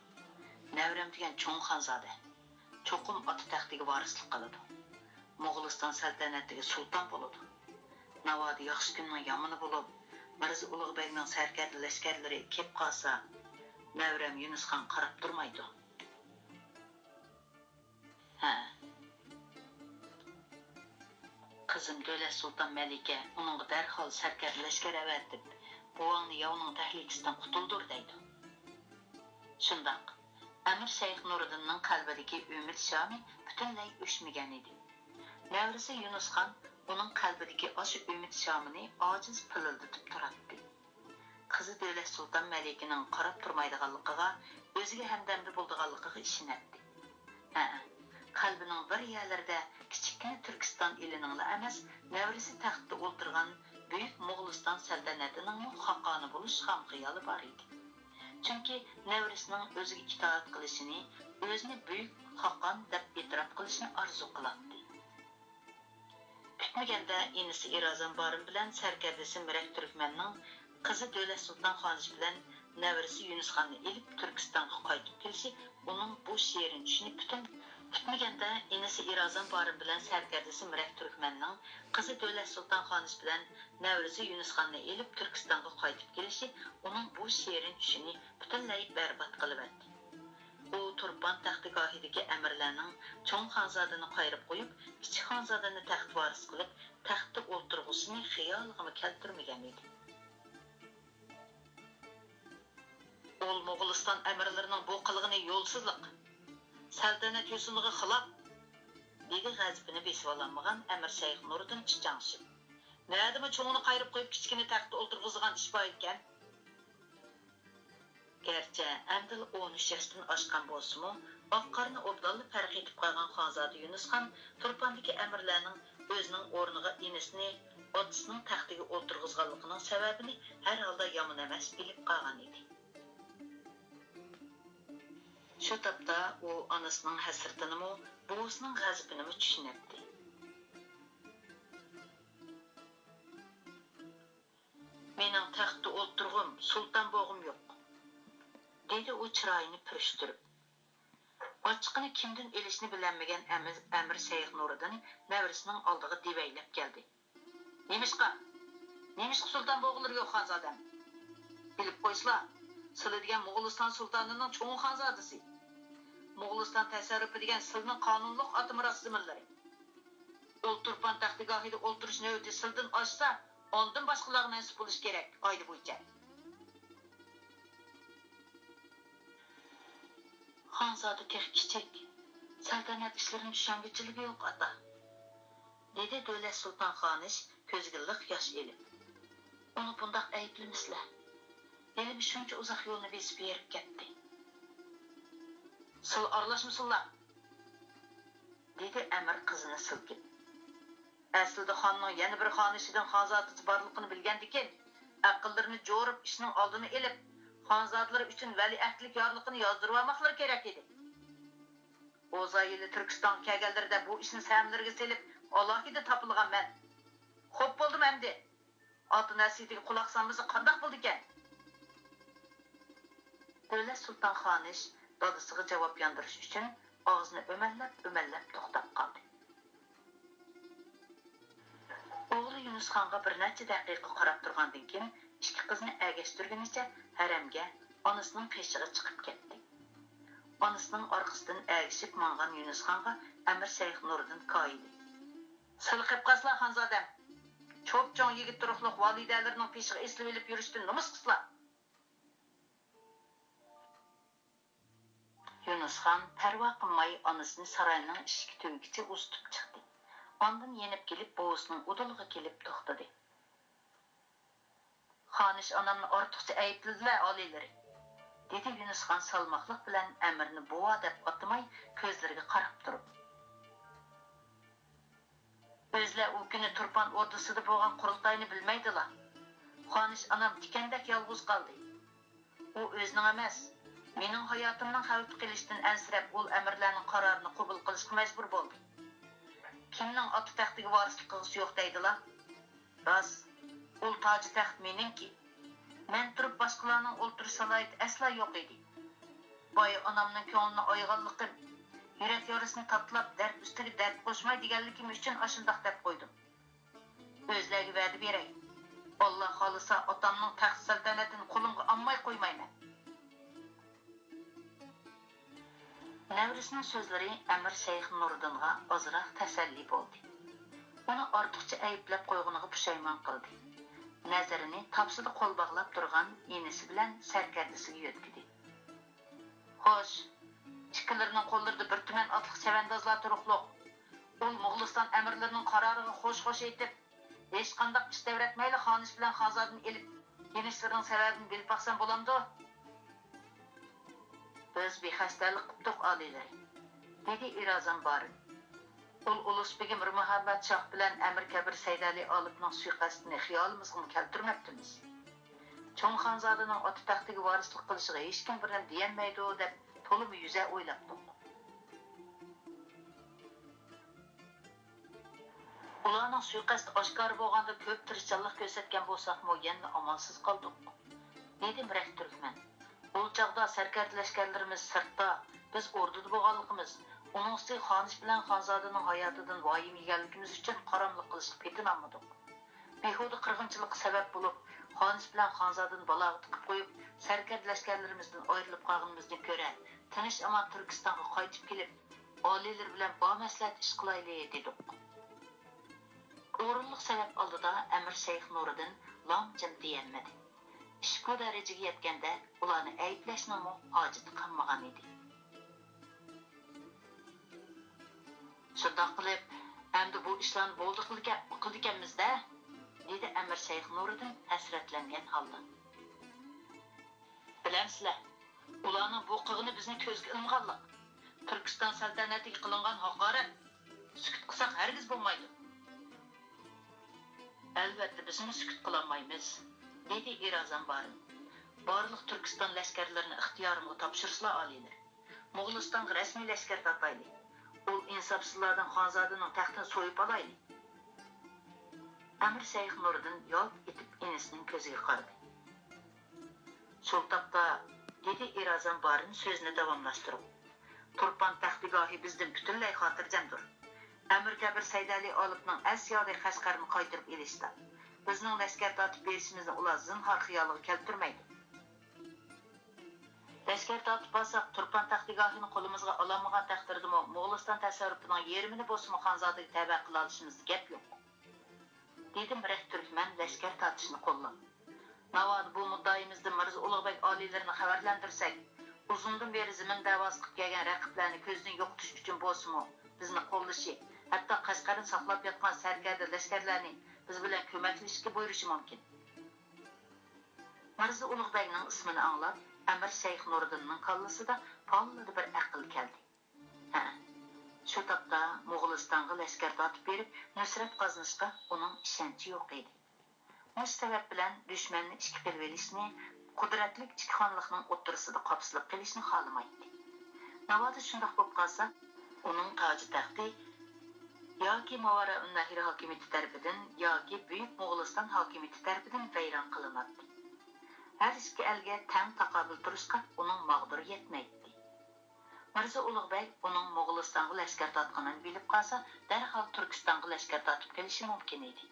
نەۋرەم دېگەن چوڭ خانزادە. چوقۇم ئاتا تەختىگە ۋارىسلىق قىلىدۇ. موغۇلىستان سەلتەنىتىگە سۇلتان بولىدۇ. ناۋادا ياخشى كۈننىڭ يامىنى بولۇپ، مىرزا ئۇلۇغبەگنىڭ سەركەردە لەشكەرلىرى كېلىپ قالسا، نەۋرەم يۈنۈسخان قاراپ تۇرمايدۇ. ھە. قىزىم دۆلەت سۇلتان مەلىكە ئۇنىڭغا دەرھال سەركەردە لەشكەر ئەۋەتىپ، بوۋاڭنى ياۋنىڭ تەھلىكىسىدىن قۇتۇلدۇر دەيدۇ. شۇنداق. ئەمىر شەيخ نۇرىدىننىڭ قەلبىدىكى ئۈمىد شامى پۈتۈنلەي ئۆچمىگەن ئىدى. نەۋرىسى يۇنۇسخان ئۇنىڭ قەلبىدىكى ئاشۇ ئۈمىد شامىنى ئاجىز پىلىلدىتىپ تۇراتتى. قىزى دۆلەت سۇلتان مەلىكىنىڭ قاراپ تۇرمايدىغانلىقىغا، ئۆزىگە ھەمدەمدە بولىدىغانلىقىغا ئىشىنەتتى. ھەئە، قەلبىنىڭ بىر يەرلىرىدە كىچىككىنە تۈركىستان ئېلىنىڭلا ئەمەس، نەۋرىسى تەختتە ئولتۇرغان بۈيۈك موغۇلىستان سەلتەنىتىنىڭمۇ خاقانى بولۇش خام خىيالى بار ئىدى. چۈنكى نەۋرىسىنىڭ ئۆزىگە ئىتائەت قىلىشىنى، ئۆزىنى بۈيۈك خاقان دەپ ئېتىراپ قىلىشىنى ئارزۇ قىلاتتى. كۈتمىگەندە ئىنىسى ئىرازان بارىم بىلەن سەركەردىسى مىرەك تۈركمەننىڭ قىزى دۆلەت سۇلتان خانىش بىلەن نەۋرىسى يۈنۈسخاننى ئېلىپ تۈركىستانغا قايتىپ كېلىشى ئۇنىڭ بۇ شېرىن چۈشىنى پۈتۈن كۈتمىگەندە ئىنىسى ئىرازان بارىن بىلەن سەركەردىسى مىرەك تۈركمەننىڭ قىزى دۆلەت سۇلتان خانىش بىلەن نەۋرىسى يۈنۈس خاننى ئېلىپ تۈركىستانغا قايتىپ كېلىشى ئۇنىڭ بۇ شېرىن چۈشىنى پۈتۈنلەي بەربات قىلىۋەتتى. ئۇ تۇرپان تەختىگاھىدىكى ئەمىرلەرنىڭ چوڭ خانزادىنى قايرىپ قويۇپ، كىچىك خانزادىنى تەخت ۋارىس قىلىپ، تەختتە ئولتۇرغۇزۇشىنى خىيالىغىمۇ كەلتۈرمىگەن ئىدى. ئۇل موغۇلىستان ئەمىرلىرىنىڭ بۇ قىلغىنى يولسىزلىق، سەلتەنەت يوسۇنىغا خىلاپ، دېدى غەزىپىنى بېسىۋالالمىغان ئەمىر شەيخ نۇرىدىن چىچاڭشىپ. نەدىمۇ چوڭىنى قايرىپ قويۇپ، كىچىكىنى تەختتە ئولتۇرغۇزىدىغان ئىش بار ئىكەن؟ گەرچە ئەمدىلا ئون ئۈچ ياشتىن ئاشقان بولسىمۇ، ئاق-قارىنى ئوبدانلا پەرق ئېتىپ قالغان خانزادە يۈنۈسخان تۇرپاندىكى ئەمىرلەرنىڭ ئۆزىنىڭ ئورنىغا ئىنىسىنى ئاتىسىنىڭ تەختىگە ئولتۇرغۇزغانلىقىنىڭ سەۋەبىنى ھەر ھالدا يامان ئەمەس بىلىپ قالغان ئىدى. شۇ تاپتا ئۇ ئانىسىنىڭ ھەسرىتىنىمۇ، بوۋىسىنىڭ غەزىپىنىمۇ چۈشىنەتتى. مېنىڭ تەختتە ئولتۇرغۇم، سۇلتان بولغۇم يوق، دېدى ئۇ چىرايىنى پۈرۈشتۈرۈپ. ئاچچىقىنى كىمدىن ئېلىشنى بىلەلمىگەن ئەمىر، ئەمىر شەيخ نۇرىدىن نەۋرىسىنىڭ ئالدىغا دېۋەيلەپ كەلدى. نېمىشقا؟ نېمىشقا سۇلتان بولغۇلىرى يوق، خانزادەم؟ بىلىپ قويسىلا، سىلى دېگەن موغۇلىستان سۇلتانىنىڭ چوڭ خانزادىسى. موغۇلىستان تەسەررۇپى دېگەن سىلىنىڭ قانۇنلۇق ئاتا مىراس زېمىنلىرى. ئۇل تۇرپان تەختىگاھىدا ئولتۇرۇش نۆۋىتى سىلىدىن ئاشسا، ئاندىن باشقىلارغا مەنسۇپ بولۇش كېرەك، قائىدە بويىچە. خانزادە تېخى كىچىك، سەلتەنەت ئىشلىرىنى چۈشەنگۈچىلىكى يوق، ئاتا، دېدى دۆلەت سۇلتان خانىش كۆزىگە لىق ياش ئېلىپ. ئۇنى بۇنداق ئەيىبلىمىسىلە. ھېلىمۇ شۇنچە ئۇزاق يولنى بېسىپ ھېرىپ كەتتى. سىلى ئارىلاشمىسۇنلا، دېدى ئەمىر قىزىنى سىلكىپ. ئەسلىدە خاننىڭ يەنە بىر خانىشىدىن خانزادىسى بارلىقىنى بىلگەندىكىن، ئەقىللىرىنى جورۇپ، ئىشنىڭ ئالدىنى ئېلىپ، خانزادىلىرى ئۈچۈن ۋەلىئەھدلىك يارلىقىنى يازدۇرۇۋالماقلىرى كېرەك ئىدى. ئوزايىلى تۈركىستانغا كەلگەنلىرىدە بۇ ئىشنى سەمىلىرىگە سېلىپ، ئالاھىدە تاپىلىغان مەن. خوپ بولدۇم ئەمدى. ئاتا نەسىھىتىگە قۇلاق سالمىسا قانداق بولىدىكەن؟ دۆلەت سۇلتان خانىش دادىسىغا جاۋاب ياندۇرۇش ئۈچۈن ئاغزىنى ئۆمەللەپ-ئۆمەللەپ توختاپ قالدى. ئوغلى يۈنۈسخانغا بىر نەچچە دەقىقە قاراپ تۇرغاندىن كېيىن، ئىككى قىزنى ئەگەشتۈرگىنىچە ھەرەمگە، ئانىسىنىڭ قېشىغا چىقىپ كەتتى. ئانىسىنىڭ ئارقىسىدىن ئەگىشىپ ماڭغان يۈنۈسخانغا ئەمىر شەيخ نۇرىدىن كايىدى. سىلى قېپقاسلا، خانزادەم! چوپچوڭ يىگىت تۇرۇقلۇق ۋالىدەلىرىنىڭ پېشىغا ئېسىلىۋېلىپ يۈرۈشتىن نومۇس قىلسىلا! يۈنۈسخان پەرۋا قىلماي ئانىسىنى ساراينىڭ ئىشىكى تۈۋىگىچە ئۇزىتىپ چىقتى. ئاندىن يېنىپ كېلىپ بوۋىسىنىڭ ئۇدۇلىغا كېلىپ توختىدى. خانىش ئانامنى ئارتۇقچە ئەيىبلىدىلە، ئالىيلىرى، دېدى يۈنۈسخان سالماقلىق بىلەن ئەمىرنى بوۋا دەپ ئاتىماي كۆزلىرىگە قاراپ تۇرۇپ. ئۆزلەر ئۇ كۈنى تۇرپان ئوردىسىدا بولغان قۇرۇلتاينى بىلمەيدىلا. خانىش ئانام تىكەندەك يالغۇز قالدى. ئۇ ئۆزىنىڭ ئەمەس، مېنىڭ ھاياتىمنىڭ خەۋپتە قېلىشىدىن ئەنسىرەپ، ئۇل ئەمىرلەرنىڭ قارارىنى قوبۇل قىلىشقا مەجبۇر بولدى. كىمنىڭ ئاتا تەختىگە ۋارىسلىق قىلغۇسى يوق دەيدىلا؟ راست، ئۇل تاجى تەخت مېنىڭكى. مەن تۇرۇپ باشقىلارنىڭ ئولتۇرۇش سالاھىيىتى ئەسلا يوق ئىدى. بايا ئانامنىڭ كۆڭلىنى ئايىغانلىقىم، يۈرەك يارىسىنى تاتىلاپ، دەرد ئۈستىگە دەرد قوشماي دېگەنلىكىم ئۈچۈن ئاشۇنداق دەپ قويدۇم. ئۆزلەرگە ۋەدە بېرەي، ئاللا خالىسا، ئاتامنىڭ تەخت سەلتەنىتىنى قولۇمغا ئالماي قويمايمەن. نەۋرىسىنىڭ سۆزلىرى ئەمىر شەيخ نۇرىدىنغا ئازراق تەسەللى بولدى. ئۇنى ئارتۇقچە ئەيىبلەپ قويغىنىغا پۇشايمان قىلدى. نەزىرىنى تاپسىدا قول باغلاپ تۇرغان ئىنىسى بىلەن سەركەردىسىگە يۆتكىدى. خوش، ئىككىلىرىنىڭ قوللىرىدا بىر تۈمەن ئاتلىق چەۋەندازلار تۇرۇقلۇق. ئۇل موغۇلىستان ئەمىرلىرىنىڭ قارارىغا خوش-خوش ئېيتىپ، ھېچقانداق ئىش تەۋرەتمەيلا خانىش بىلەن خانزادىنى ئېلىپ يېنىشلىرىنىڭ سەۋەبىنى بىلىپ باقسام بولامدۇ؟ بىز بىخەستەلىك قىپتۇق، ئالىيلىرى، دېدى ئىرازان بارىن. ئۇل ئۇلۇس بېگى مىرمۇھەممەت شاھ بىلەن ئەمىر كەبىر سەيدەلى ئالىپنىڭ سۇيىقەستىنى خىيالىمىزغىمۇ كەلتۈرمەپتىمىز. چوڭ خانزادىنىڭ ئاتا تەختىگە ۋارىسلىق قىلىشىغا ھېچكىم بىر نېمە دېيەلمەيدۇ دەپ تولىمۇ يۈزە ئويلاپتۇق. ئۇلارنىڭ سۇيىقەستى ئاشكارا بولغاندا كۆپ تىرىشچانلىق كۆرسەتكەن بولساقمۇ يەنىلا ئامالسىز قالدۇق، دېدى مىرەك تۈركمەن. ئۇ چاغدا سەركەردە لەشكەرلىرىمىز سىرتتا، بىز ئوردىدا بولغانلىقىمىز، ئۇنىڭ ئۈستىگە خانىش بىلەن خانزادىنىڭ ھاياتىدىن ۋايىمە يېگەنلىكىمىز ئۈچۈن قاراملىق قىلىشقا پېتىنالمىدۇق. بىھۇدە قىرغىنچىلىققا سەۋەب بولۇپ، خانىش بىلەن خانزادىنى بالاغا تىقىپ قويۇپ، سەركەردە لەشكەرلىرىمىزدىن ئايرىلىپ قالغىنىمىزدىن كۆرە، تىنچ-ئامان تۈركىستانغا قايتىپ كېلىپ، ئالىيلىرى بىلەن بامەسلىھەت ئىش قىلايلى، دېدۇق. ئورۇنلۇق سەۋەب ئالدىدا ئەمىر شەيخ نۇرىدىن لام-جىم دېيەلمىدى. ئىش بۇ دەرىجىگە يەتكەندە، ئۇلارنى ئەيىبلەشنىڭمۇ ھاجىتى قالمىغانىدى. شۇنداق قىلىپ، ئەمدى بۇ ئىشلارنى بولدى قىلىدىكەنمىز-دە، دېدى ئەمىر شەيخ نۇرىدىن ھەسرەتلەنگەن ھالدا. بىلەمسىلەر، ئۇلارنىڭ بۇ قىلغىنى بىزنى كۆزگە ئىلمىغانلىق، تۈركىستان سەلتەنىتىگە قىلىنغان ھاقارەت. سۈكۈت قىلساق ھەرگىز بولمايدۇ. ئەلۋەتتە، بىزمۇ سۈكۈت قىلالمايمىز، دېدى ئىرازان بارىن. بارلىق تۈركىستان لەشكەرلىرىنى ئىختىيارىمغا تاپشۇرسىلا، ئالىيلىرى. موغۇلىستانغا رەسمىي لەشكەر تارتايلى. ئۇل ئىنساپسىزلاردىن خانزادىنىڭ تەختىنى سويۇپ ئالايلى. ئەمىر شەيخ نۇرىدىن يالت ئېتىپ ئىنىسىنىڭ كۆزىگە قارىدى. شۇ تاپتا، دېدى ئىرازان بارىن سۆزىنى داۋاملاشتۇرۇپ، تۇرپان تەختىگاھى بىزدىن پۈتۈنلەي خاتىرجەمدۇر. ئەمىر كەبىر سەيدەلى ئالىپنىڭ ئەس يادى قەشقەرنى قايتۇرۇپ ئېلىشتا، بىزنىڭ لەشكەر تارتىپ بېرىشىمىزنى ئۇلار زىنھار خىيالىغا كەلتۈرمەيدۇ. لەشكەر تارتىپ بارساق، تۇرپان تەختىگاھىنى قولىمىزغا ئالالمىغان تەقدىردىمۇ، موغۇلىستان تەسەررۇپىنىڭ يېرىمىنى بولسىمۇ خانزادىگە تەۋە قىلالىشىمىزدا گەپ يوق، دېدى مىرەك تۈركمەن لەشكەر تارتىشنى قوللاپ. ناۋادا بۇ مۇددىئايىمىزدىن مىرزا ئۇلۇغبەگ ئالىيلىرىنى خەۋەرلەندۈرسەك، ئۇزۇندىن بېرى زېمىن دەۋاسى قىلىپ كەلگەن رەقىبلەرنى كۆزدىن يوقىتىش ئۈچۈن بولسىمۇ، بىزنى قوللىشى، ھەتتا قەشقەرنى ساقلاپ ياتقان سەركەردە لەشكەرلەرنى بىز بىلەن كۆمەكلىشىشكە بۇيرۇشى مۇمكىن. مىرزا ئۇلۇغبەگنىڭ ئىسمىنى ئاڭلاپ، ئەمىر شەيخ نۇرىدىننىڭ كاللىسىدا پاللىدە بىر ئەقىل كەلدى. ھە، شۇ تاپتا موغۇلىستانغا لەشكەر تارتىپ بېرىپ، نۇسرەت قازىنىشقا ئۇنىڭ ئىشەنچى يوق ئىدى. مۇشۇ سەۋەب بىلەن دۈشمەننى ئىشكە قىلىۋېلىشنى قۇدرەتلىك ئىككى خانلىقنىڭ ئوتتۇرىسىدا قاپسىلىپ قېلىشنى خالىمايتتى. ناۋادا شۇنداق بولۇپ قالسا، ئۇنىڭ تاجى تەختى ياكى ماۋارائۇننەھر ھاكىمىيىتى تەرىپىدىن ياكى بۈيۈك موغۇلىستان ھاكىمىيىتى تەرىپىدىن ۋەيران قىلىناتتى. ھەر ئىككى ئەلگە تەڭ تاقابىل تۇرۇشقا ئۇنىڭ ماغدۇرى يەتمەيتتى. مىرزا ئۇلۇغبەگ ئۇنىڭ موغۇلىستانغا لەشكەر تارتقىنىنى بىلىپ قالسا، دەرھال تۈركىستانغا لەشكەر تارتىپ كېلىشى مۇمكىن ئىدى.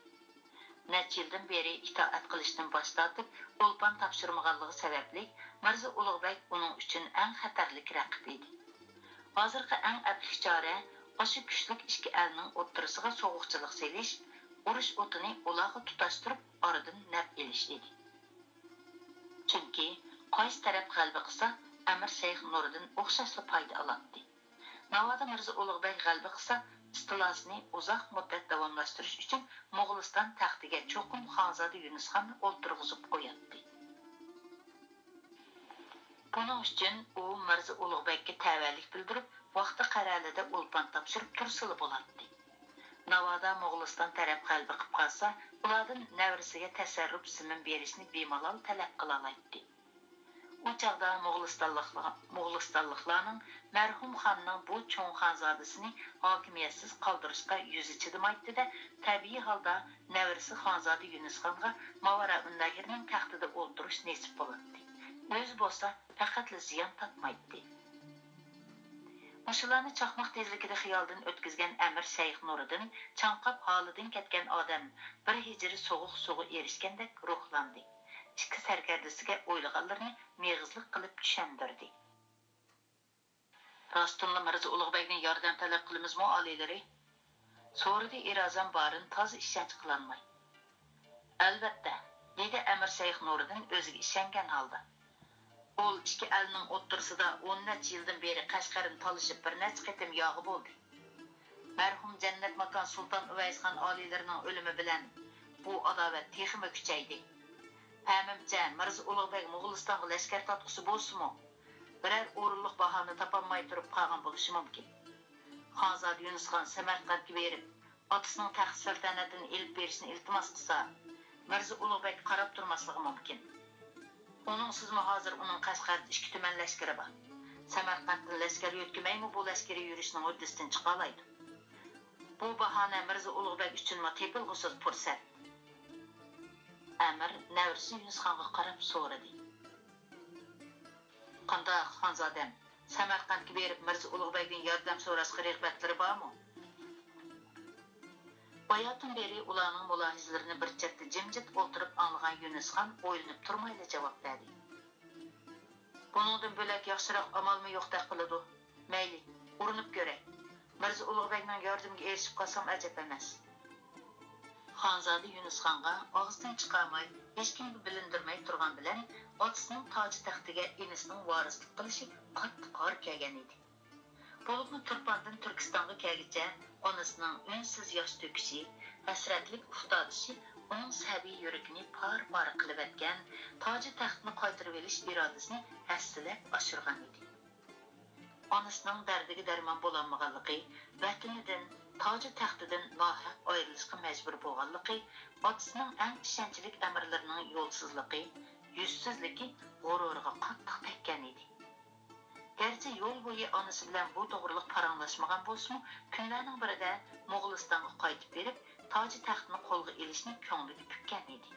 نەچچە يىلدىن بېرى ئىتائەت قىلىشتىن باش تارتىپ، ئولپان تاپشۇرمىغانلىقى سەۋەبلىك، مىرزا ئۇلۇغبەگ ئۇنىڭ ئۈچۈن ئەڭ خەتەرلىك رەقىب ئىدى. ھازىرقى ئەڭ ئەپلىك چارە، ئاشۇ كۈچلۈك ئىككى ئەلنىڭ ئوتتۇرىسىغا سوغۇقچىلىق سېلىش، ئۇرۇش ئوتىنى ئۇلارغا تۇتاشتۇرۇپ، ئارىدىن نەپ ئېلىش ئىدى. چۈنكى قايسى تەرەپ غەلىبە قىلسا، ئەمىر شەيخ نۇرىدىن ئوخشاشلا پايدا ئالاتتى. ناۋادا مىرزا ئۇلۇغبەگ غەلىبە قىلسا، ئىستىلاسىنى ئۇزاق مۇددەت داۋاملاشتۇرۇش ئۈچۈن موغۇلىستان تەختىگە چوقۇم خانزادە يۇنۇسخاننى ئولتۇرغۇزۇپ قوياتتى. بۇنىڭ ئۈچۈن ئۇ مىرزا ئۇلۇغبەگكە تەۋەلىك بىلدۈرۈپ، ۋاقتى قەرەلىدە ئولپان تاپشۇرۇپ تۇرسىلا بولاتتى. ناۋادا موغۇلىستان تەرەپ غەلىبە قىلىپ قالسا، ئۇلاردىن نەۋرىسىگە تەسەررۇپ زېمىن بېرىشنى بىمالال تەلەپ قىلالايتتى. ئۇ چاغدا موغۇلىستانلىقلار-، موغۇلىستانلىقلارنىڭ مەرھۇم خاننىڭ بۇ چوڭ خانزادىسىنى ھاكىمىيەتسىز قالدۇرۇشقا يۈزى چىدىمايتتى-دە، تەبىئىي ھالدا نەۋرىسى خانزادە يۈنۈسخانغا ماۋارائۇننەھرنىڭ تەختىدە ئولتۇرۇش نېسىپ بولاتتى. ئۆزى بولسا پەقەتلا زىيان تارتمايتتى. مۇشۇلارنى چاقماق تېزلىكىدە خىيالىدىن ئۆتكۈزگەن ئەمىر شەيخ نۇرىدىن چاڭقاپ ھالىدىن كەتكەن ئادەم بىر ھىجىر سوغۇق سۇغا ئېرىشكەندەك روھلاندى. ئىككى سەركەردىسىگە ئويلىغانلىرىنى مېغىزلىق قىلىپ چۈشەندۈردى. راستتىنلا مىرزا ئۇلۇغبەگدىن ياردەم تەلەپ قىلىمىزمۇ، ئالىيلىرى؟ سورىدى ئىرازان بارىن تازا ئىشەنچ قىلالماي. ئەلۋەتتە، دېدى ئەمىر شەيخ نۇرىدىن ئۆزىگە ئىشەنگەن ھالدا. ئۇل ئىككى ئەلنىڭ ئوتتۇرىسىدا ئون نەچچە يىلدىن بېرى قەشقەرنى تالىشىپ بىر نەچچە قېتىم ياغا بولدى. مەرھۇم جەننەت ماكان سۇلتان ئۇۋەيسخان ئالىيلىرىنىڭ ئۆلۈمى بىلەن بۇ ئاداۋەت تېخىمۇ كۈچەيدى. پەمىمچە، مىرزا ئۇلۇغبەگ موغۇلىستانغا لەشكەر تارتقۇسى بولسىمۇ، بىرەر ئورۇنلۇق باھانە تاپالماي تۇرۇپ قالغان بولۇشى مۇمكىن. خانزادە يۇنۇسخان سەمەرقەنتكە بېرىپ، ئاتىسىنىڭ تەخت سەلتەنەتىنى ئېلىپ بېرىشنى ئىلتىماس قىلسا، مىرزا ئۇلۇغبەگ قاراپ تۇرماسلىقى مۇمكىن. ئۇنىڭسىزمۇ ھازىر ئۇنىڭ قەشقەردە ئىككى تۈمەن لەشكىرى بار. سەمەرقەنتتىن لەشكەر يۆتكىمەيمۇ بۇ لەشكىرىي يۈرۈشنىڭ ھۆددىسىدىن چىقالايدۇ. بۇ باھانە مىرزا ئۇلۇغبەگ ئۈچۈنمۇ تېپىلغۇسىز پۇرسەت. ئەمىر نەۋرىسى يۇنۇسخانغا قاراپ سورىدى. قانداق، خانزادەم، سەمەرقەنتكە بېرىپ مىرزا ئۇلۇغ بەگدىن ياردەم سوراشقا رىغبەتلىرى بارمۇ؟ باياتىن بېرى ئۇلارنىڭ مۇلاھىزىلىرىنى بىر چەتتە جىمجىت ئولتۇرۇپ ئاڭلىغان يۈنۈس خان ئويلىنىپ تۇرمايلا جاۋاب بەردى. بۇنىڭدىن بۆلەك ياخشىراق ئامالمۇ يوقتەك قىلىدۇ. مەيلى، ئۇرۇنۇپ كۆرەي. مىرزا ئۇلۇغ بەگنىڭ ياردىمىگە ئېرىشىپ قالسام ئەجەب ئەمەس. خانزادە يۈنۈس خانغا ئاغزىدىن چىقارماي، ھېچكىمگە بىلىندۈرمەي تۇرغان بىلەن ئاتىسىنىڭ تاجى تەختىگە ئىنىسىنىڭ ۋارىسلىق قىلىشى قاتتىق ئار كەلگەن ئىدى. بولۇپمۇ تۇرپاندىن تۈركىستانغا كەلگىچە ئانىسىنىڭ ئۈنسىز ياش تۆكۈشى، ھەسرەتلىك ئۇھ تارتىشى ئۇنىڭ سەبىي يۈرىكىنى پارە-پارە قىلىۋەتكەن، تاجى تەختنى قايتۇرۇۋېلىش ئىرادىسىنى ھەسسىلەپ ئاشۇرغان ئىدى. ئانىسىنىڭ دەردىگە دەرمان بولالمىغانلىقى، ۋەتىنىدىن، تاجى تەختىدىن ناھەق ئايرىلىشقا مەجبۇر بولغانلىقى، ئاتىسىنىڭ ئەڭ ئىشەنچلىك ئەمىرلىرىنىڭ يولسىزلىقى، يۈزسىزلىكى غۇرۇرىغا قاتتىق تەگكەن ئىدى. گەرچە يول بويى ئانىسى بىلەن بۇ توغرىلىق پاراڭلاشمىغان بولسىمۇ، كۈنلەرنىڭ بىرىدە موغۇلىستانغا قايتىپ بېرىپ، تاجى تەختنى قولغا ئېلىشنى كۆڭلىگە پۈككەن ئىدى.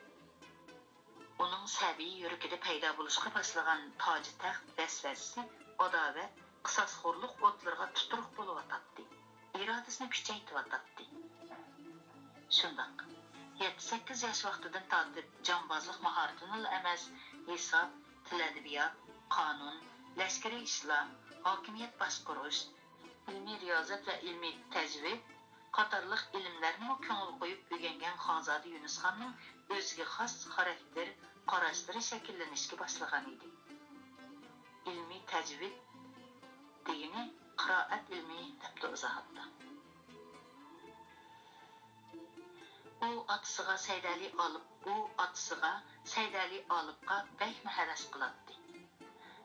ئۇنىڭ سەبىي يۈرىكىدە پەيدا بولۇشقا باشلىغان تاجى تەخت ۋەسۋەسىسى ئاداۋەت، قىساسخورلۇق ئوتلىرىغا تۇتۇرۇق بولۇۋاتاتتى، ئىرادىسىنى كۈچەيتىۋاتاتتى. شۇنداق، يەتتە-سەككىز ياش ۋاقتىدىن تارتىپ جامبازلىق ماھارىتىنىلا ئەمەس، ھېساب، تىل-ئەدەبىيات، قانۇن، لەشكىرىي ئىشلار، ھاكىمىيەت باشقۇرۇش، ئىلمىي رىيازەت ۋە ئىلمىي تەجۋىد قاتارلىق ئىلىملەرنىمۇ كۆڭۈل قويۇپ ئۆگەنگەن خانزادە يۈنۈسخاننىڭ ئۆزىگە خاس خاراكتېر، قاراشلىرى شەكىللىنىشكە باشلىغان ئىدى. ئىلمىي تەجۋىد دېگىنى قىرائەت ئىلمى، دەپتۇ ئىزاھاتتا. ئۇ ئاتىسىغا سەيدەلى ئالىپ، ئۇ ئاتىسىغا سەيدەلى ئالىپقا بەكمۇ ھەۋەس قىلاتتى.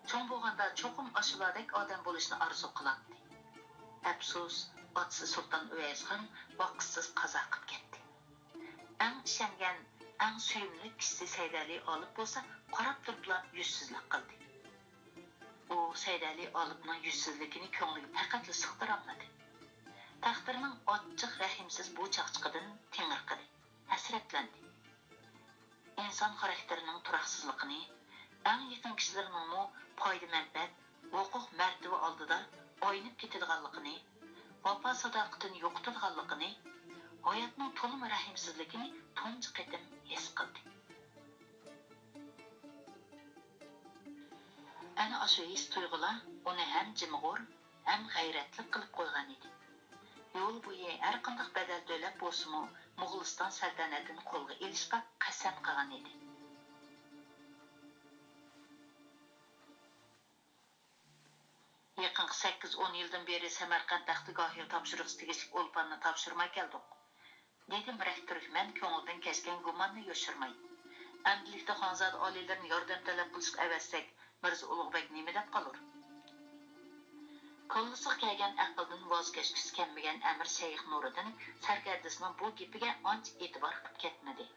چوڭ بولغاندا چوقۇم ئاشۇلاردەك ئادەم بولۇشنى ئارزۇ قىلاتتى. ئەپسۇس، ئاتىسى سۇلتان ئۇۋەيسخان باققۇسىز قازا قىپ كەتتى. ئەڭ ئىشەنگەن، ئەڭ سۆيۈملۈك كىشىسى سەيدەلى ئالىپ بولسا قاراپ تۇرۇپلا يۈزسىزلىك قىلدى. ئۇ سەيدەلى ئالىپنىڭ يۈزسىزلىكىنى كۆڭلىگە پەقەتلا سىغدۇرالمىدى. تەقدىرنىڭ ئاچچىق، رەھىمسىز بۇ چاقچىقىدىن تېڭىرقىدى، ھەسرەتلەندى. ئىنسان خاراكتېرىنىڭ تۇراقسىزلىقىنى، ئەڭ يېقىن كىشىلىرىنىڭمۇ پايدا-مەنپەئەت، ھوقۇق-مەرتىۋە ئالدىدا ئاينىپ كېتىدىغانلىقىنى، ۋاپا-ساداقىتىنى يوقىتىدىغانلىقىنى، ھاياتنىڭ تولىمۇ رەھىمسىزلىكىنى تۇنجى قېتىم ھېس قىلدى. ئەنە ئاشۇ ھېس-تۇيغۇلار ئۇنى ھەم جىمىغۇر، ھەم غەيرەتلىك قىلىپ قويغان ئىدى. يول بويى ھەرقانداق بەدەل تۆلەپ بولسىمۇ، موغۇلىستان سەلتەنىتىنى قولغا ئېلىشقا قەسەم قىلغان ئىدى. يېقىنقى سەككىز-ئون يىلدىن بېرى سەمەرقەنت تەختىگاھىغا تاپشۇرغۇسى تېگىشلىك ئولپاننى تاپشۇرماي كەلدۇق، دېدى مىرەك تۈركمەن كۆڭلىدىن كەچكەن گۇماننى يوشۇرماي. ئەمدىلىكتە خانزادە ئالىيلىرىنى ياردەم تەلەپ قىلىشقا ئەۋەتسەك، مىرزا ئۇلۇغبەگ نېمە دەپ قالۇر؟ كاللىسىغا كەلگەن ئەقىلدىن ۋاز كەچكۈسى كەلمىگەن ئەمىر سەيىخ نۇرىدىن سەركەردىسىنىڭ بۇ گېپىگە ئانچە ئېتىبار قىلىپ كەتمىدى.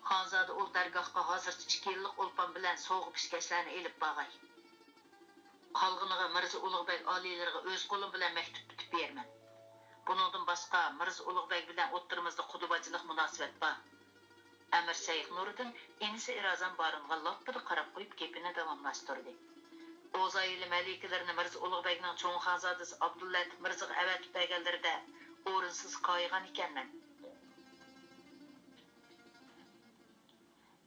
خانزادە ئۇل دەرگاھقا ھازىرچە ئىككى يىللىق ئولپان بىلەن سوۋغا-پېشكەشلەرنى ئېلىپ بارغاي. قالغىنىغا مىرزا ئۇلۇغبەگ ئالىيلىرىغا ئۆز قولۇم بىلەن مەكتۇپ پۈتۈپ بېرىمەن. بۇنىڭدىن باشقا، مىرزا ئۇلۇغبەگ بىلەن ئوتتۇرىمىزدا قۇدا-باجىلىق مۇناسىۋەت بار. ئەمىر سەيىخ نۇرىدىن ئىنىسى ئىرازان بارىنغا لاپپىدە قاراپ قويۇپ، گېپىنى داۋاملاشتۇردى. ئوزايىلى مەلىكىلىرىنى مىرزا ئۇلۇغبەگنىڭ چوڭ خانزادىسى ئابدۇللەتىپ مىرزىغا ئەۋەتىپ بەرگەنلىرىدە، ئورۇنسىز كايىغان ئىكەنمەن.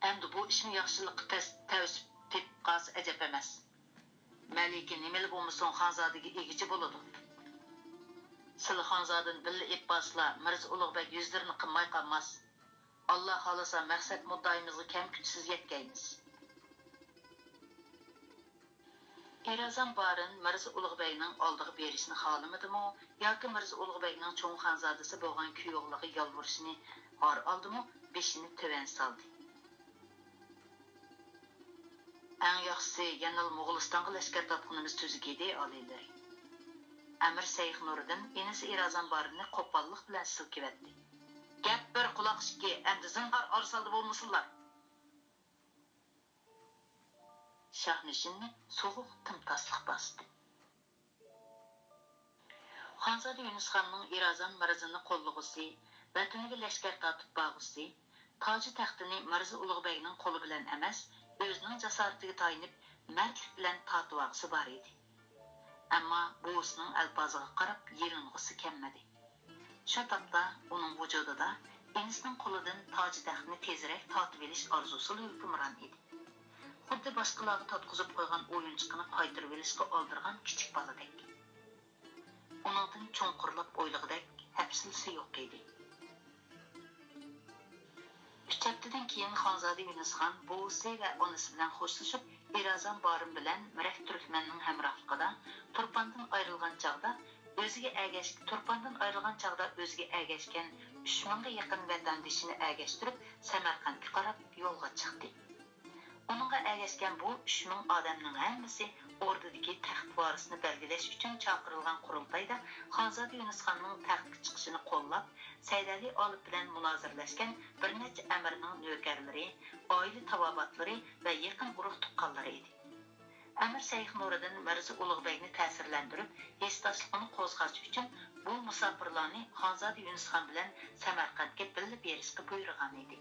ئەمدى بۇ ئىشمۇ ياخشىلىققا تەس-، تەۋسىپ تېپىپ قالسا ئەجەب ئەمەس. مەلىكە نېمىلا بولمىسۇن، خانزادىگە ئىگىچى بولىدۇ. سىلى خانزادىنى بىللە ئېلىپ بارسىلا، مىرزا ئۇلۇغبەگ يۈزلىرىنى قىماي قالماس. ئاللا خالىسا، مەقسەت مۇددىئايىمىزغا كەم-كۈتىسىز يەتكەيمىز. ئىرازان بارىن مىرزا ئۇلۇغبەگنىڭ ئالدىغا بېرىشنى خالىمىدىمۇ ياكى مىرزا ئۇلۇغبەگنىڭ چوڭ خانزادىسى بولغان كۈيئوغلىغا يالۋۇرۇشنى ھار ئالدىمۇ، بېشىنى تۆۋەن سالدى. ئەڭ ياخشىسى يەنىلا موغۇلىستانغا لەشكەر تارتقىنىمىز تۈزۈك ئىدى، ئالىيلىرى. ئەمىر سەيىخ نۇرىدىن ئىنىسى ئىرازان بارىنى قوپاللىق بىلەن سىلكىۋەتتى. گەپ بىر، قۇلاق ئىككى، ئەمدى زىنھار ئارىسالدى بولمىسۇنلار. شاھنىشىننى سوغۇق تىمتاسلىق باستى. خانزادە يۈنۈسخاننىڭ ئىرازان مىرزىنى قوللىغۇسى، ۋەتىنىگە لەشكەر تارتىپ بارغۇسى، تاجى تەختىنى مىرزا ئۇلۇغبەگنىڭ قولى بىلەن ئەمەس، ئۆزىنىڭ جاسارىتىگە تايىنىپ، مەردلىك بىلەن تارتىۋالغۇسى بار ئىدى. ئەمما بوۋىسىنىڭ ئەلپازىغا قاراپ يېلىنغۇسى كەلمىدى. شۇ تاپتا ئۇنىڭ ۋۇجۇدىدا ئىنىسىنىڭ قولىدىن تاج-تەختنى تېزرەك تارتىۋېلىش ئارزۇسىلا ھۆكۈمران ئىدى. خۇددى باشقىلارغا تارتقۇزۇپ قويغان ئويۇنچۇقىنى قايتۇرۇۋېلىشقا ئالدىرىغان كىچىك بالىدەك. ئۇنىڭدىن چوڭقۇرلاپ ئويلىغۇدەك ھەپسىلىسى يوق ئىدى. ئۈچ ھەپتىدىن كېيىن خانزادە يۇنۇسخان بوۋىسى ۋە ئانىسى بىلەن خوشلىشىپ، ئىرازان بارىن بىلەن مىرەك تۈركمەننىڭ ھەمراھلىقىدا تۇرپاندىن ئايرىلغان چاغدا ئۆزىگە ئەگەش-، تۇرپاندىن ئايرىلغان چاغدا ئۆزىگە ئەگەشكەن ئۈچ مىڭغا يېقىن ۋەتەندىشىنى ئەگەشتۈرۈپ، سەمەرقەنتكە قاراپ يولغا چىقتى. ئۇنىڭغا ئەگەشكەن بۇ ئۈچ مىڭ ئادەمنىڭ ھەممىسى ئوردىدىكى تەخت ۋارىسىنى بەلگىلەش ئۈچۈن چاقىرىلغان قۇرۇلتايدا خانزادە يۇنۇسخاننىڭ تەختكە چىقىشىنى قوللاپ، سەيدەلى ئالىپ بىلەن مۇنازىرىلەشكەن بىر نەچچە ئەمىرنىڭ نۆكەرلىرى، ئائىلە تاۋابىئاتلىرى ۋە يېقىن ئۇرۇق-تۇغقانلىرى ئىدى. ئەمىر شەيخ نۇرىدىن مىرزا ئۇلۇغ بەگنى تەسىرلەندۈرۈپ، ھېسداشلىقىنى قوزغاش ئۈچۈن بۇ مۇساپىرلارنى خانزادە يۇنۇسخان بىلەن سەمەرقەنتكە بىللە بېرىشقا بۇيرۇغان ئىدى.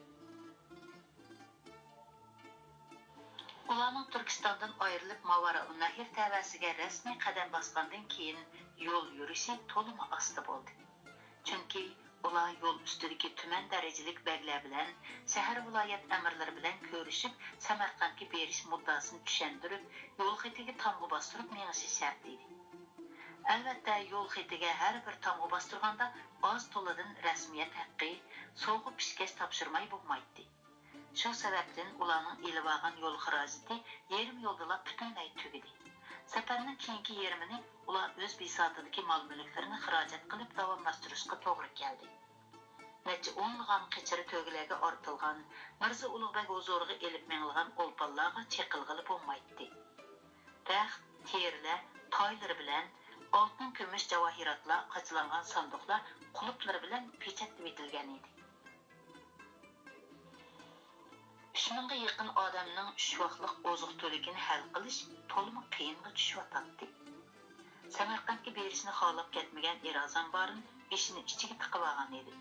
ئۇلارنىڭ تۈركىستاندىن ئايرىلىپ، ماۋارائۇننەھر تەۋەسىگە رەسمىي قەدەم باسقاندىن كېيىن يول يۈرۈشى تولىمۇ ئاستا بولدى. چۈنكى ئۇلار يول ئۈستىدىكى تۈمەن دەرىجىلىك بەگلەر بىلەن، شەھەر، ۋىلايەت ئەمىرلىرى بىلەن كۆرۈشۈپ، سەمەرقەنتكە بېرىش مۇددىسىنى چۈشەندۈرۈپ، يول خېتىگە تامغا باستۇرۇپ مېڭىشى شەرت ئىدى. ئەلۋەتتە، يول خېتىگە ھەر بىر تامغا باستۇرغاندا ئاز-تولىدىن رەسمىيەت ھەققى، سوۋغا-پېشكەش تاپشۇرماي بولمايتتى. شۇ سەۋەبتىن ئۇلارنىڭ ئېلىۋالغان يول خىراجىتى يېرىم يولدىلا پۈتۈنلەي تۈگىدى. سەپەرنىڭ كېيىنكى يېرىمىنى ئۇلار ئۆز بىساتىدىكى مال-مۈلۈكلىرىنى خىراجەت قىلىپ داۋاملاشتۇرۇشقا توغرا كەلدى. نەچچە ئونلىغان قېچىرى تۆگىلەرگە ئارتىلغان، مىرزا ئۇلۇغبەگ ھۇزۇرىغا ئېلىپ مېڭىلغان ئولپانلارغا چېقىلغىلى بولمايتتى. تەخت، تېرىلەر تايلىرى بىلەن، ئالتۇن، كۈمۈش، جاۋاھىراتلار قاچىلانغان ساندۇقلار قۇلۇپلىرى بىلەن پېچەتلىۋېتىلگەن ئىدى. ئۈچ مىڭغا يېقىن ئادەمنىڭ ئۈچ ۋاقلىق ئوزۇق-تۈلۈكىنى ھەل قىلىش تولىمۇ قىيىنغا چۈشۈۋاتاتتى. سەمەرقەنتكە بېرىشنى خالاپ كەتمىگەن ئىرازان بارىن بېشىنى ئىچىگە تىقىۋالغان ئىدى.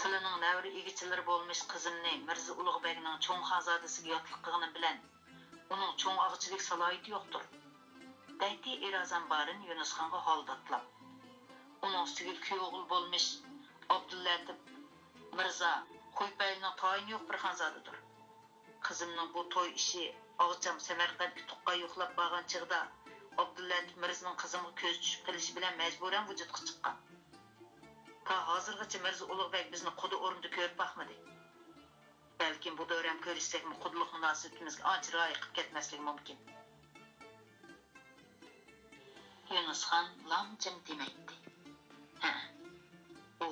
سىلىنىڭ نەۋرە ئىگىچىلىرى بولمىش قىزىمنى مىرزا ئۇلۇغ بەگنىڭ چوڭ خانزادىسىگە ياتلىق قىلغىنىم بىلەن، ئۇنىڭ چوڭ ئاغىچىلىك سالاھىيىتى يوقتۇر، دەيتتى ئىرازان بارىن يۇنۇسخانغا ھالداتلاپ. ئۇنىڭ ئۈستىگە كۈيئوغۇل بولمىش ئابدۇللەتىپ مىرزا خۇيپەيلىنىڭ تايىنى يوق بىر خانزادىدۇر. قىزىمنىڭ بۇ توي ئىشى ئاغىچام سەمەرقەنتكە تۇغقان يوقلاپ بارغان چېغىدا، ئابدۇللەتىپ مىرزىنىڭ قىزىمغا كۆزى چۈشۈپ قېلىشى بىلەن مەجبۇرەن ۋۇجۇدقا چىققان. تا ھازىرغىچە مىرزا ئۇلۇغ بەگ بىزنى قۇدا ئورنىدا كۆرۈپ باقمىدى. بەلكىم بۇ دەۋرەم كۆرۈشسەكمۇ قۇدىلىق مۇناسىۋىتىمىزگە ئانچە رايى قىلىپ كەتمەسلىكى مۇمكىن. يۇنۇسخان لام-جىم دېمەيتتى. ھە، ئۇ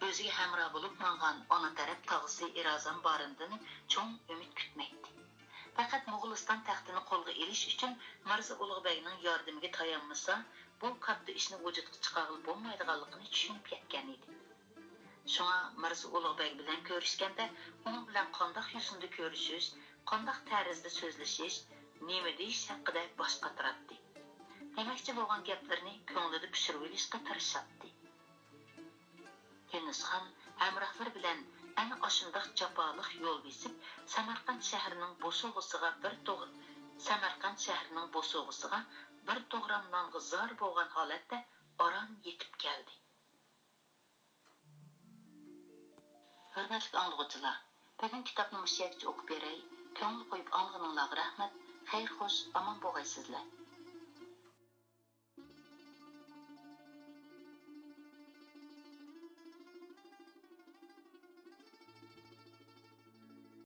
ئۆزىگە ھەمراھ بولۇپ ماڭغان ئانا تەرەپ تاغىسى ئىرازان بارىندىن چوڭ ئۈمىد كۈتمەيتتى. پەقەت موغۇلىستان تەختىنى قولغا ئېلىش ئۈچۈن مىرزا ئۇلۇغ بەگنىڭ ياردىمىگە تايانمىسا، بۇ كاتتا ئىشنى ۋۇجۇدقا چىقارغىلى بولمايدىغانلىقىنى چۈشىنىپ يەتكەن ئىدى. شۇڭا مىرزا ئۇلۇغ بەگ بىلەن كۆرۈشكەندە، ئۇنىڭ بىلەن قانداق يۈزنىدە كۆرۈشۈش، قانداق تەرزدە سۆزلىشىش، نېمە دېيىش ھەققىدە باش قاتۇراتتى. دېمەكچى بولغان گەپلىرىنى كۆڭلىدە پىشۇرۇۋېلىشقا تىرىشاتتى. يۇنۇسخان ھەمراھلىرى بىلەن ئەنە ئاشۇنداق جاپالىق يول بېسىپ، سەمەرقەنت شەھىرىنىڭ بوسۇغىسىغا بىر توغ-، سەمەرقەنت شەھىرىنىڭ بوسۇغىسىغا بىر توغرام نانغا زار بولغان ھالەتتە ئاران يېتىپ كەلدى. ھۆرمەتلىك ئاڭلىغۇچىلار، بۈگۈن كىتابنى مۇشۇ يەرگىچە ئوقۇپ بېرەي. كۆڭۈل قويۇپ ئاڭلىغىنىڭلارغا رەھمەت. خەير خوش، ئامان بولغايسىزلەر.